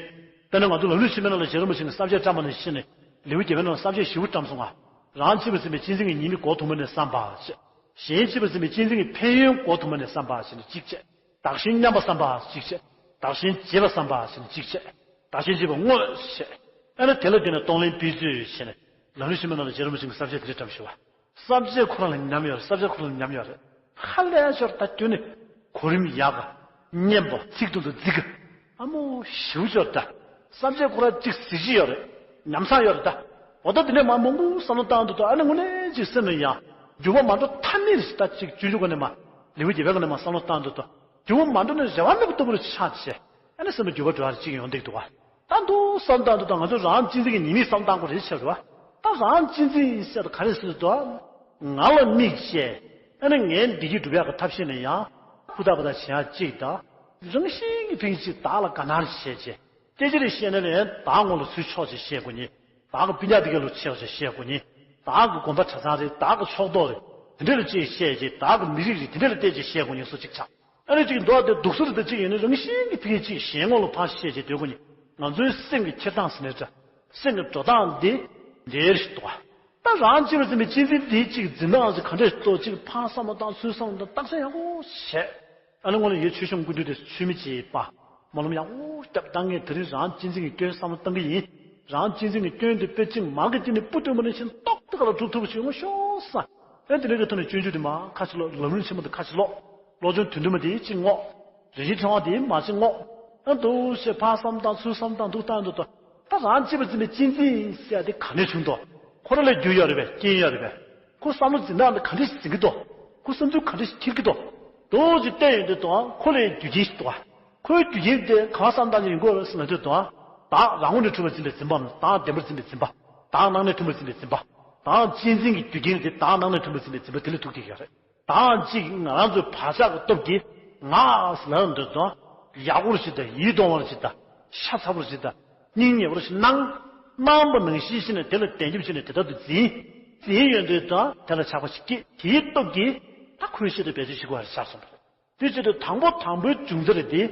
དཔེར་ན་ང་ཚོ་ལམ་རིམ་ཆེན་མོའི་ནང་ལ་རྗེ་རིན་པོ་ཆེ་གིས་བསམ་བྱས་བཀྲམ་པ་ནང་བཞིན་ནས་ལེའུ་བརྒྱད་པའི་ནང་ལ་བསམ་བྱས་བཞི་པོ་བཀྲམ་སོང་ང་། རང་གཅེས་པའི་སེམས་པའི་གཅེས་འཛིན་གྱི་ཉེས་དམིགས་གོ་དུ་མ་ནས་བསམ་པ་བྱས། གཞན་གཅེས་པའི་སེམས་པའི་གཅེས་འཛིན་གྱི་ཕན་ཡོན་གོ་དུ་མ་ནས་བསམ་པ་བྱས་ནས་གཅིག་བྱས། བདག་གཞན་མཉམ་པ་བསམ་པ་གཅིག་བྱས། བདག་གཞན་བརྗེ་བ་བསམ་པ་བྱས་ནས་གཅིག་བྱས། བདག་གཞན་བརྗེ་བ་བསྔོ་བྱས། ཨ་ནི་དེ་ལ་བརྟེན་ནས་གཏོང་ལེན་ཕན་ཚུན་བྱས་ནས་ལམ་རིམ་ཆེན་མོའི་ནང་ལ་རྗེ་རིན་པོ་ཆེ་གིས་བསམ་བྱས་དེ་འདྲ་བཀྲམ་ཞུ་བ། བསམ་བྱས་ཁོ་རང་ལ་ཉམས་ཡོད་རེད། བསམ་བྱས་ཁོ་རང་ལ་ཉམས་ཡོད་རེད། ཧ་ལས་ཤོར་ད་ཁྱོད་ནི། གོ་རིམ་ཡག་ག་སྙན་པ་ཚིག་ཏུ་འདུ་འཛིག་ག་ཨ་མོ་ཞིའུ་ཤོར་ད། བསམ་བྱས་ཁོ་རང་གཅིག་གཟི་བརྗིད་ཡོད་རེད། ཉམས་སང་ཡོད་རེད་ད། འོ་ད་དེ་ནས་མ་མང་པོ་བསམ་བློ་བཏང་འདུག་ད་ཨ་ནི་དངོས་གནས་ཅིག་སེམས་ལ་ཡང་འགྱུར་བ་མ་འགྲོ་ཐབས་མེད་རེད་ད་ཅིག་སྤྱོད་འཇུག་ག་ནས་མ་ལེའུ་བརྒྱད་པའི་ག་ནས་མ་བསམ་བློ་བཏང་འདུག་ད། འགྱུར་བ་མ་འགྲོ་ན་རེ་བ་མེད་པ་ལྟ་བུ་རུ་ཆགས་བྱས། ཨ་ནི་སེམས་ལ་འགྱུར་བ་འགྲོ་བ་རེ་གཅིག་ཡོང་བསྡད་འདུག་ག་ད་འདུག་བསམ་བཏང་འདུག་ད་ང་ཚོ་རང་གཅེས་འཛིན་གྱི་ཉེས་དམིགས་བསམ་བཏང་དགོས་རེད་ཆེ་རུ་བ། ད་རང་གཅེས་འཛིན་ཟེར་ད་ག་རེ་ཟེར་འདུག་ང་ལ་དམིགས་བྱས། ཨ་ནི་ངའི་བདེ་སྐྱིད་སྒྲུབ་ཡག་གི་ཐབས་ཤེས་ནི་ཡང་ཧུར་ཐག་པ་དང་བྱེད་ཡག་གཅིག་དང་། རང་བཞིན་གྱི་ཕན་གཅིག་བདག་ལ་དགའ་སྣང་བྱས་བྱས། སྐད་ཆ་རེ་བཤད་ན་ལས་བདག་ངོ་ལ་ཚུར་ཕྱོགས་བྱས་བཤད་དགོས་ནི། བདག་གི་སྤུན་ཀྱག་དེ་ག་ལ་ཕྱོགས་བྱས་བཤད་དགོས་ནི། བདག་གི་དགོན་པ་གྲྭ་ཚང་རེད། བདག་གི་ཕྱོགས་གཏོགས་རེད། དེ་འདྲ་ལ་ཅིག་བཤད་བྱས་བདག་གི་མི་རིགས་རེད། དེ་འདྲ་ལ་བལྟས་བྱས་བཤད་དགོས་ནི་སུ་གཅིག་ཆགས། ཨ་ནི་གཅིག་མདོ་སྡེ་སྡུག་ས་རེད་ད་གཅིག་ཡིན་ན་རང་བཞིན་གྱི་ཕ་གི་གཅིག་གཞན་ངོ་ལ་ཕར་བཤད་བྱས་སྡོད་དགོས་ནི། ང་ཚོའི་སེམས་ཀྱི་འཁྱེར་སྟངས་ཟེར་ནའི་འདྲ། སེམས་ཀྱི་འགྲོ་སྟངས་འདི་འདྲའི་རེད་འདུག་ག་ད་རང་གཅེས་པར་འཛིན་པའི་གཅེས་འཛིན་འདི་གཅིག་འཛིན་སྟངས་ཟེར་ག་འདྲས་འདུག་གཅིག་ཕར་བསམ་བློ་བཏང་ཚུར་བསམ་བློ་བཏང་བརྟག་དཔྱད་ཡག་པོ་བྱས། ཨ་ནི་སྔོན་ལ་ཡོད་ཆོས་སྐྱོང་སྐུ་མདུན་དེ་ཚུལ་མིན་གྱི་པ། སྨོན་ལམ་ཡག་པོ་བརྒྱབ་བཏང་ངས་དེ་རིང་རང་གཅེས་འཛིན་གྱི་སྐྱོན་བསམ་བློ་བཏང་གི་ཡིན། རང་གཅེས་འཛིན་གྱི་སྐྱོན་དེ་དཔེ་ཅིག་མང་གི་དེ་ནི་སྤུ་སྟོན་པ་ནི་ཆེན་ཏོག་ཏོག་ལ་གྲུབ་ཐུབ་པ་བྱུང་ཤོག་ས། ཨེ་དེ་འདྲ་གི་ཐོག་ནས་སྤྱོད་འཇུག་དེ་མ་ཁ་ཅིག་ཀློག་ལམ་རིམ་ཆེན་མོ་དེ་ཁ་ཅིག་ཀློག་སློབ་སྦྱོང་དོན་དུ་མ་དེ་ཅིག་བསྔོག་རིན་ཆེན་ཕྲེང་བ་དེ་མ་ཅིག་བསྔོག་ཨ་འདུག་ཞེས་ཕར་བསམ་བཏང་ཚུར་བསམ་བཏང་འདུག་བཏང་འདུག་ད། ད་རང་གཅེས་པར་འཛིན་པའི་གཅེས་འཛིན་ཟེར་ཡ་དེ་ག་ནས་བྱུང་འདུག་ཁོ་རང་ལ་རྒྱུ་ཡོད་རེད་པས། རྐྱེན་ཡོད་རེད་པས། ཁོ་བསམ་བློ་འཛིན་སྟངས་དེ་ག་འདྲས་འཛིན་གྱི་འདུག་ཁོ་བསམ་ཚུལ་ག་འདྲས་འཁྱེར་གྱི་འདུག་དོ་ཅིག་བལྟས་ཡོང་དུས་དང་ཁོ་ལ་རྒྱུ་རྐྱེན་ཞིག་འདུག་ཁོའི་རྒྱུ་རྐྱེན་དེ་ག་བ་བསམ་བཏང་ནས་ཡོང་གི་ཡོད་རེད་ཟེར་ན་དུས་དང་། བདག་རང་ངོས་ནས་འཁྲུལ་པར་འཛིན་པའི་འཛིན་པའམ་བདག་བདེན་པར་འཛིན་པའི་འཛིན་པ། བདག་སྣང་ནས་མཐུན་པར་འཛིན་པའི་འཛིན་པ། བདག་གཅེས་འཛིན་གྱི་རྒྱུ་རྐྱེན་དེ་བདག་སྣང་ནས་མཐུན་པར་འཛིན་པའི་འཛིན་པ་དེ་ལ་ཐུག་བསྡད་ཀྱི་ཡོད་རེད། ད་གཅིག་ང་རང་ཚོའི་བག་ཆགས་ཀྱི་སྟོབས་ཀྱིས་ང་ཟེར་ལབ་འདོད་དང་། ཡག་པོ་ཞིག་དང་ཡིད་དུ་འོང་བ་ཞིག་དང་། ཤ་ཚ་པོ་ཞིག་དང་། སྙིང་ཉེ་བོ་ཞིག་སྣང་། སྣང་བ་ནང་བཞིན་ཤེས་ནས་དེ་ལ་བདེན་རྒྱབ་བྱས་ནས་དེ་ལྟར་དུ་འཛིན། འཛིན་ཡོང་དུས་དང་དེ་ལ་ཆགས་པ་ཞིག་སྐྱེས། དེའི་སྟོབས་ཀྱིས་ད་ཁོའི་ཤེས་དང་བེད་སྤྱོད་བྱེད་དགོས་པ་ཆགས་སོང་བ་རེད། དེ་བྱེད་དུས་དང་པོ་དང་པོའི་འབྱུང་རྩ་རེད་དེ།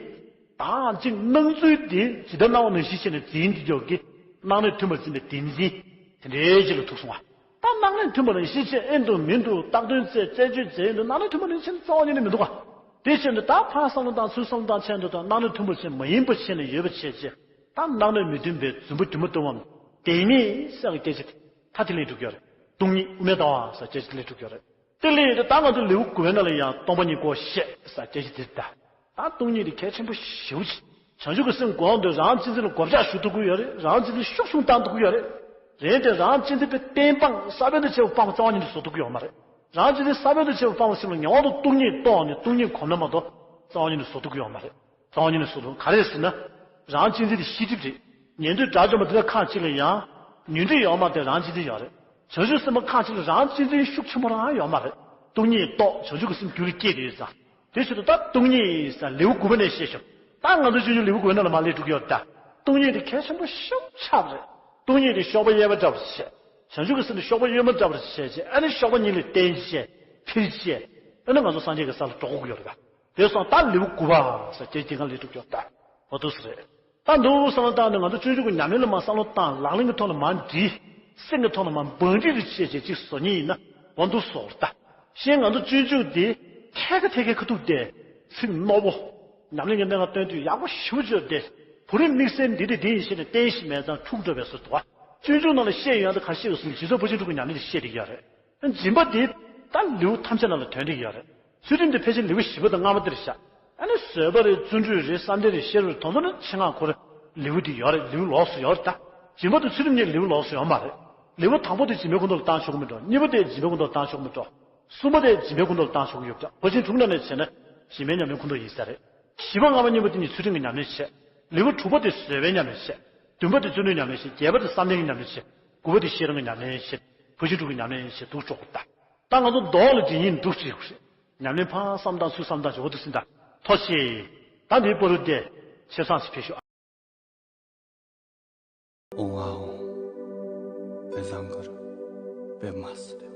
ད་གཅིག་སྣང་ཚུལ་དེ་ཇི་ལྟར་སྣང་བ་ནང་བཞིན་ཤེས་ནས་འཛིན་དེ་འཇོག་གི། སྣང་ནས་མཐུན་པར་འཛིན་པའི་བདེན་འཛིན། དེ་འདྲའི་ཅིག་ལ་ཐུག་སོང་བ། ད་སྣང་ནས་མཐུན་པ་ནང་བཞིན་བྱས་ཨེ་འདུག་མི་འདུག་བཏགས་དོན་བཙལ་བཙལ་སྤྱོད་བཙལ་ཡོང་དུས་སྣང་ནས་མཐུན་པ་ནང་བཞིན་རྩ་བ་ཉིད་ནས་མི་འདུག་ག་དེ་བྱས་ནས་ད་ཕར་བསམ་བློ་བཏང་ཚུར་བསམ་བློ་བཏང་བྱས་འདུག་ད་སྣང་ནས་མཐུན་པ་བྱས་མ་ཡིན་པ་བྱས་ནས་ཡོད་པ་བྱས་བྱས། ད་སྣང་ནས་མི་མཐུན་པའི་རྫུན་པ་སྒྱུ་མ་ལྟ་བུའམ། བདེན་མེད་ཟེར་བའི་སྐད་ཆ་དེ་ད་དེ་ལས་འགྲུབ་ཀྱི་ཡོད་རེད། སྟོང་ཉིད་དབུ་མའི་ལྟ་བ་ཟེར་སྐད་ཆ་དེ་ལས་འགྲུབ་ཀྱི་ཡོད་རེད། དེ་ལས་ད་ང་ཚོ་ལེའུ་དགུ་པའི་ནང་ལ་ཡང་སྟོང་པ་ཉིད་ཀོ་ཤེས་ཟེར་སྐད་ཆ་དེ་རེད་ད། ད་སྟོང་ཉིད་དེ་གལ་ཆེན་པོ་ཞེ་པོ་ཅིག་བྱང་ཆུབ་ཀྱི་སེམས་སྒོམ་དུས་རང་གཅེས་འཛིན་ལ་གོ་ཆག་ཞུ་ཐུབ་ཀྱི་ཡོད་རེད། རང་གཅེས་འཛིན་ཤུགས་ཆུང་བཏང་ཐུབ་ཀྱི་ཡོད་རེད། རེད་དེ་རང་གཅེས་འཛིན་པའི་བརྟན་སྤངས་ས་བོན་དུ་ཆེ་བ་སྤངས་པ་རྩ་བ་ཉིད་དུ་བཟོ་ཐུབ་ཀྱི་ཡོད་མ་རེད། རང་གཅེས་འཛིན་ས་བོན་དུ་ཆེ་བ་སྤངས་པ་སེམས་ལ་ངེས་པར་དུ་སྟོང་ཉིད་རྟོགས་ནས་སྟོང་ཉིད་གོམས་ན་མ་གཏོགས་རྩ་བ་ཉིད་དུ་བཟོ་ཐུབ་ཀྱི་ཡོད་མ་རེད། རྩ་བ་ཉིད་ནས་བཟོ་ཐུབ་ག་རེ་ཟེར་ན། རང་གཅེས་འཛིན་དེ་ཤེས་སྒྲིབ་རེད། ཉན་ཐོས་དགྲ་བཅོམ་པ་དེ་འདྲ་ཁག་ཅིག་ལ་ཡང་ཉོན་སྒྲིབ་ཡོད་མ་རེད། རང་གཅེས་འཛིན་ཡོད་རེད། བྱང་ཆུབ་སེམས་དཔའ་ཁག་ཅིག་ལ་རང་གཅེས་འཛིན་ཤུགས་ཆེན་པོ་རང་ཡོད་མ་རེད། སྟོང་ཉིད་རྟོགས་བྱང་ཆུབ་ཀྱི་སེམས་རྒྱུད་ལ་སྐྱེས་ཏེ་ཡོད་ཙང་། དེ་བྱེད་དུས་ད་སྟོང་ཉིད་ཟེར་ལེའུ་དགུ་པ་ནས་བཤད་ཤོག་ད་ང་ཚོ་སྤྱོད་འཇུག་ལེའུ་དགུ་པའི་ནང་ལ་མར་སླེབས་འགྲོ་གི་ཡོད་རེད་ད། སྟོང་ཉིད་དེ་གལ་ཆེན་པོ་ཤོབ་ཆགས་རེད། སྟོང་ཉིད་དེ་གཤོག་པ་གཡས་པ་འདྲ་བོ་བྱས། བྱང་ཆུབ་ཀྱི་སེམས་དེ་གཤོག་པ་གཡོན་མ་འདྲ་བོ་བྱས་བྱས་ཨ་ནི་གཤོག་པ་གཉིས་ལ་བརྟེན་བྱས་འཕེལ་བྱས་ཨ་ནི་ང་ཚོ་སངས་རྒྱས་ཀྱི་ས་ལ་འགྲོ་དགོས་ཀྱི་ཡོད་རེད་ད། དེ་སོང་ད་ལེའུ་དགུ་པ་ཟེར་དེ་དེ་ག་ལ་འགྲོ་གི་ཡོད་ད། འོ་འདུག་སེ་རེད། ད་འདུག་བསམ་བློ་བཏང་ནས་ང་ཚོ་སྤྱོད་འཇུག་གི་ཉམས་ལེན་ལ་མར་བསམ་བློ་བཏང་ལག་ལེན་གྱི་ཐོག་ལ་མར་འབྲི། སེམས་ཀྱི་ཐོག་ལ་མར་བང་སྒྲིག་རེ་བྱས་བྱས་ཅིག་བཟོ་ཉེན་ཡིན་ན་འོ་འདུག་བཟོ་རེད་ད། གཞན་ང་ཚོ་སྤྱོད་འཇུག་འདི་ཐད་ཀ་ཐད་ཀའི་ཁ་ཐུག་སྟེ་ཚིག་རྣོ་པོ། ཉམས་ལེན་གྱི་གནད་འགག་སྟོན་དུས་ཡག་པོ་ཞེ་པོ་བརྗོད་དེ། བུ་རམ་དམིགས་བསལ་འདི་དེ་འདི་ཡིན་ཞེས་ནས་བསྟན་ཞིག་མེད་ཙང་འཁྲུག་འགྲོ་བའི་བཟོ་འདུག་བ། སྤྱོད་འཇུག་ནང་ལ་བཤད་ཡོད་ཡང་ད་ག་བཤད་ཡོད་གསུངས་རྗེ་བཙུན་ཕར་ཕྱིན་དྲུག་གི་ཉམས་ལེན་དེ་བཤད་བསྡད་ཀྱི་ཡོད་རེད། སྦྱིན་པ་དེ་ད་ལེའུ་ཐམས་ཅད་ནང་ལ་དོན་འགྲིག་ཡོད་རེད། ཚུལ་ཁྲིམས་དེ་ཕལ་ཆེར་ལེའུ་བཞི་པ་དང་ལྔ་པ་དེར་བཞག་ཨ་ནི་བཟོད་པ་རེད། བརྩོན་འགྲུས་རེད། བསམ་གཏན་རེད། ཤེས་རབ་རེད། དེ་ཚོ་ནི་ཆེད་མངགས་ཁོ་ར་ལེའུ་དེ་ཡོད་རེད། ལེའུ་ལོགས་སུ་ཡོད་རེད་ད། སྦྱིན་པ་དང་ཚུལ་ཁྲིམས་གཉིས་ལེའུ་ལོགས་སུ་ཡོད་མ་རེད། ལེའུ་དང་པོ་དེ་སྦྱིན་པའི་ཁོངས་གཏོགས་ལ་བཏང་ཆོག་གི་མི་འགྲོ། གཉིས་པ་དེ་སྦྱིན་པའི་ཁོངས་གཏོགས་ལ་བཏང་ཆོག་གི་མི་འགྲོ། གསུམ་པ་དེ་སྦྱིན་པའི་ཁོངས་གཏོགས་ལ་བཏང་ཆོག་གི་ཡོད་ཀྱང་། ཕར་ཕྱིན་དྲུག་ནང་ནས་བྱས་ན་སྦྱིན་པའི་ཉམས་ལེན་ཁོངས་གཏོགས་ཡིན་ས་རེད། བཞི་པ་ལྔ་པ་གཉིས་པ་དེ་གཉིས་ཚུལ་ཁྲིམས་ཀྱི་ཉམས་ལེན་བྱེད། ལེའུ་དྲུག་པ་དེ་བཟོད་པའི་ཉམས་ལེན་བྱེད། བདུན་པ་དེ་བརྩོན་འགྲུས་ཉམས་ལེན་བྱེད། བརྒྱད་པ་དེ་བསམ་གཏན་གྱི་ཉམས་ལེན་བྱེད། དགུ་པ་དེ་ཤེས་རབ་ཀྱི་ཉམས་ལེན་བྱེད། ཕར་ཕྱིན་དྲུག་གི་ཉམས་ལེན་བྱེད། དུ་ཆོག་གི་ད། ད་ང་ཚོ་མདོ་ལ་དེ་གཉིས་འདུག་ཅིག་རེད། ཉམས་ལེན་ཕར་བསམ་སྟངས་ཚུར་བསམ་སྟངས་ཇོ་བོ་དུ་སྲིན་དང་ཐོ་ཆེ། ད་འདིའི་པོ་རུ་དེ་ཆེ་སང་སི་ཕེ་ཤོ། ཨོང་ཨ་ཨོང་། པེ་ཟང་གར་པེ་མ་སི་རེ།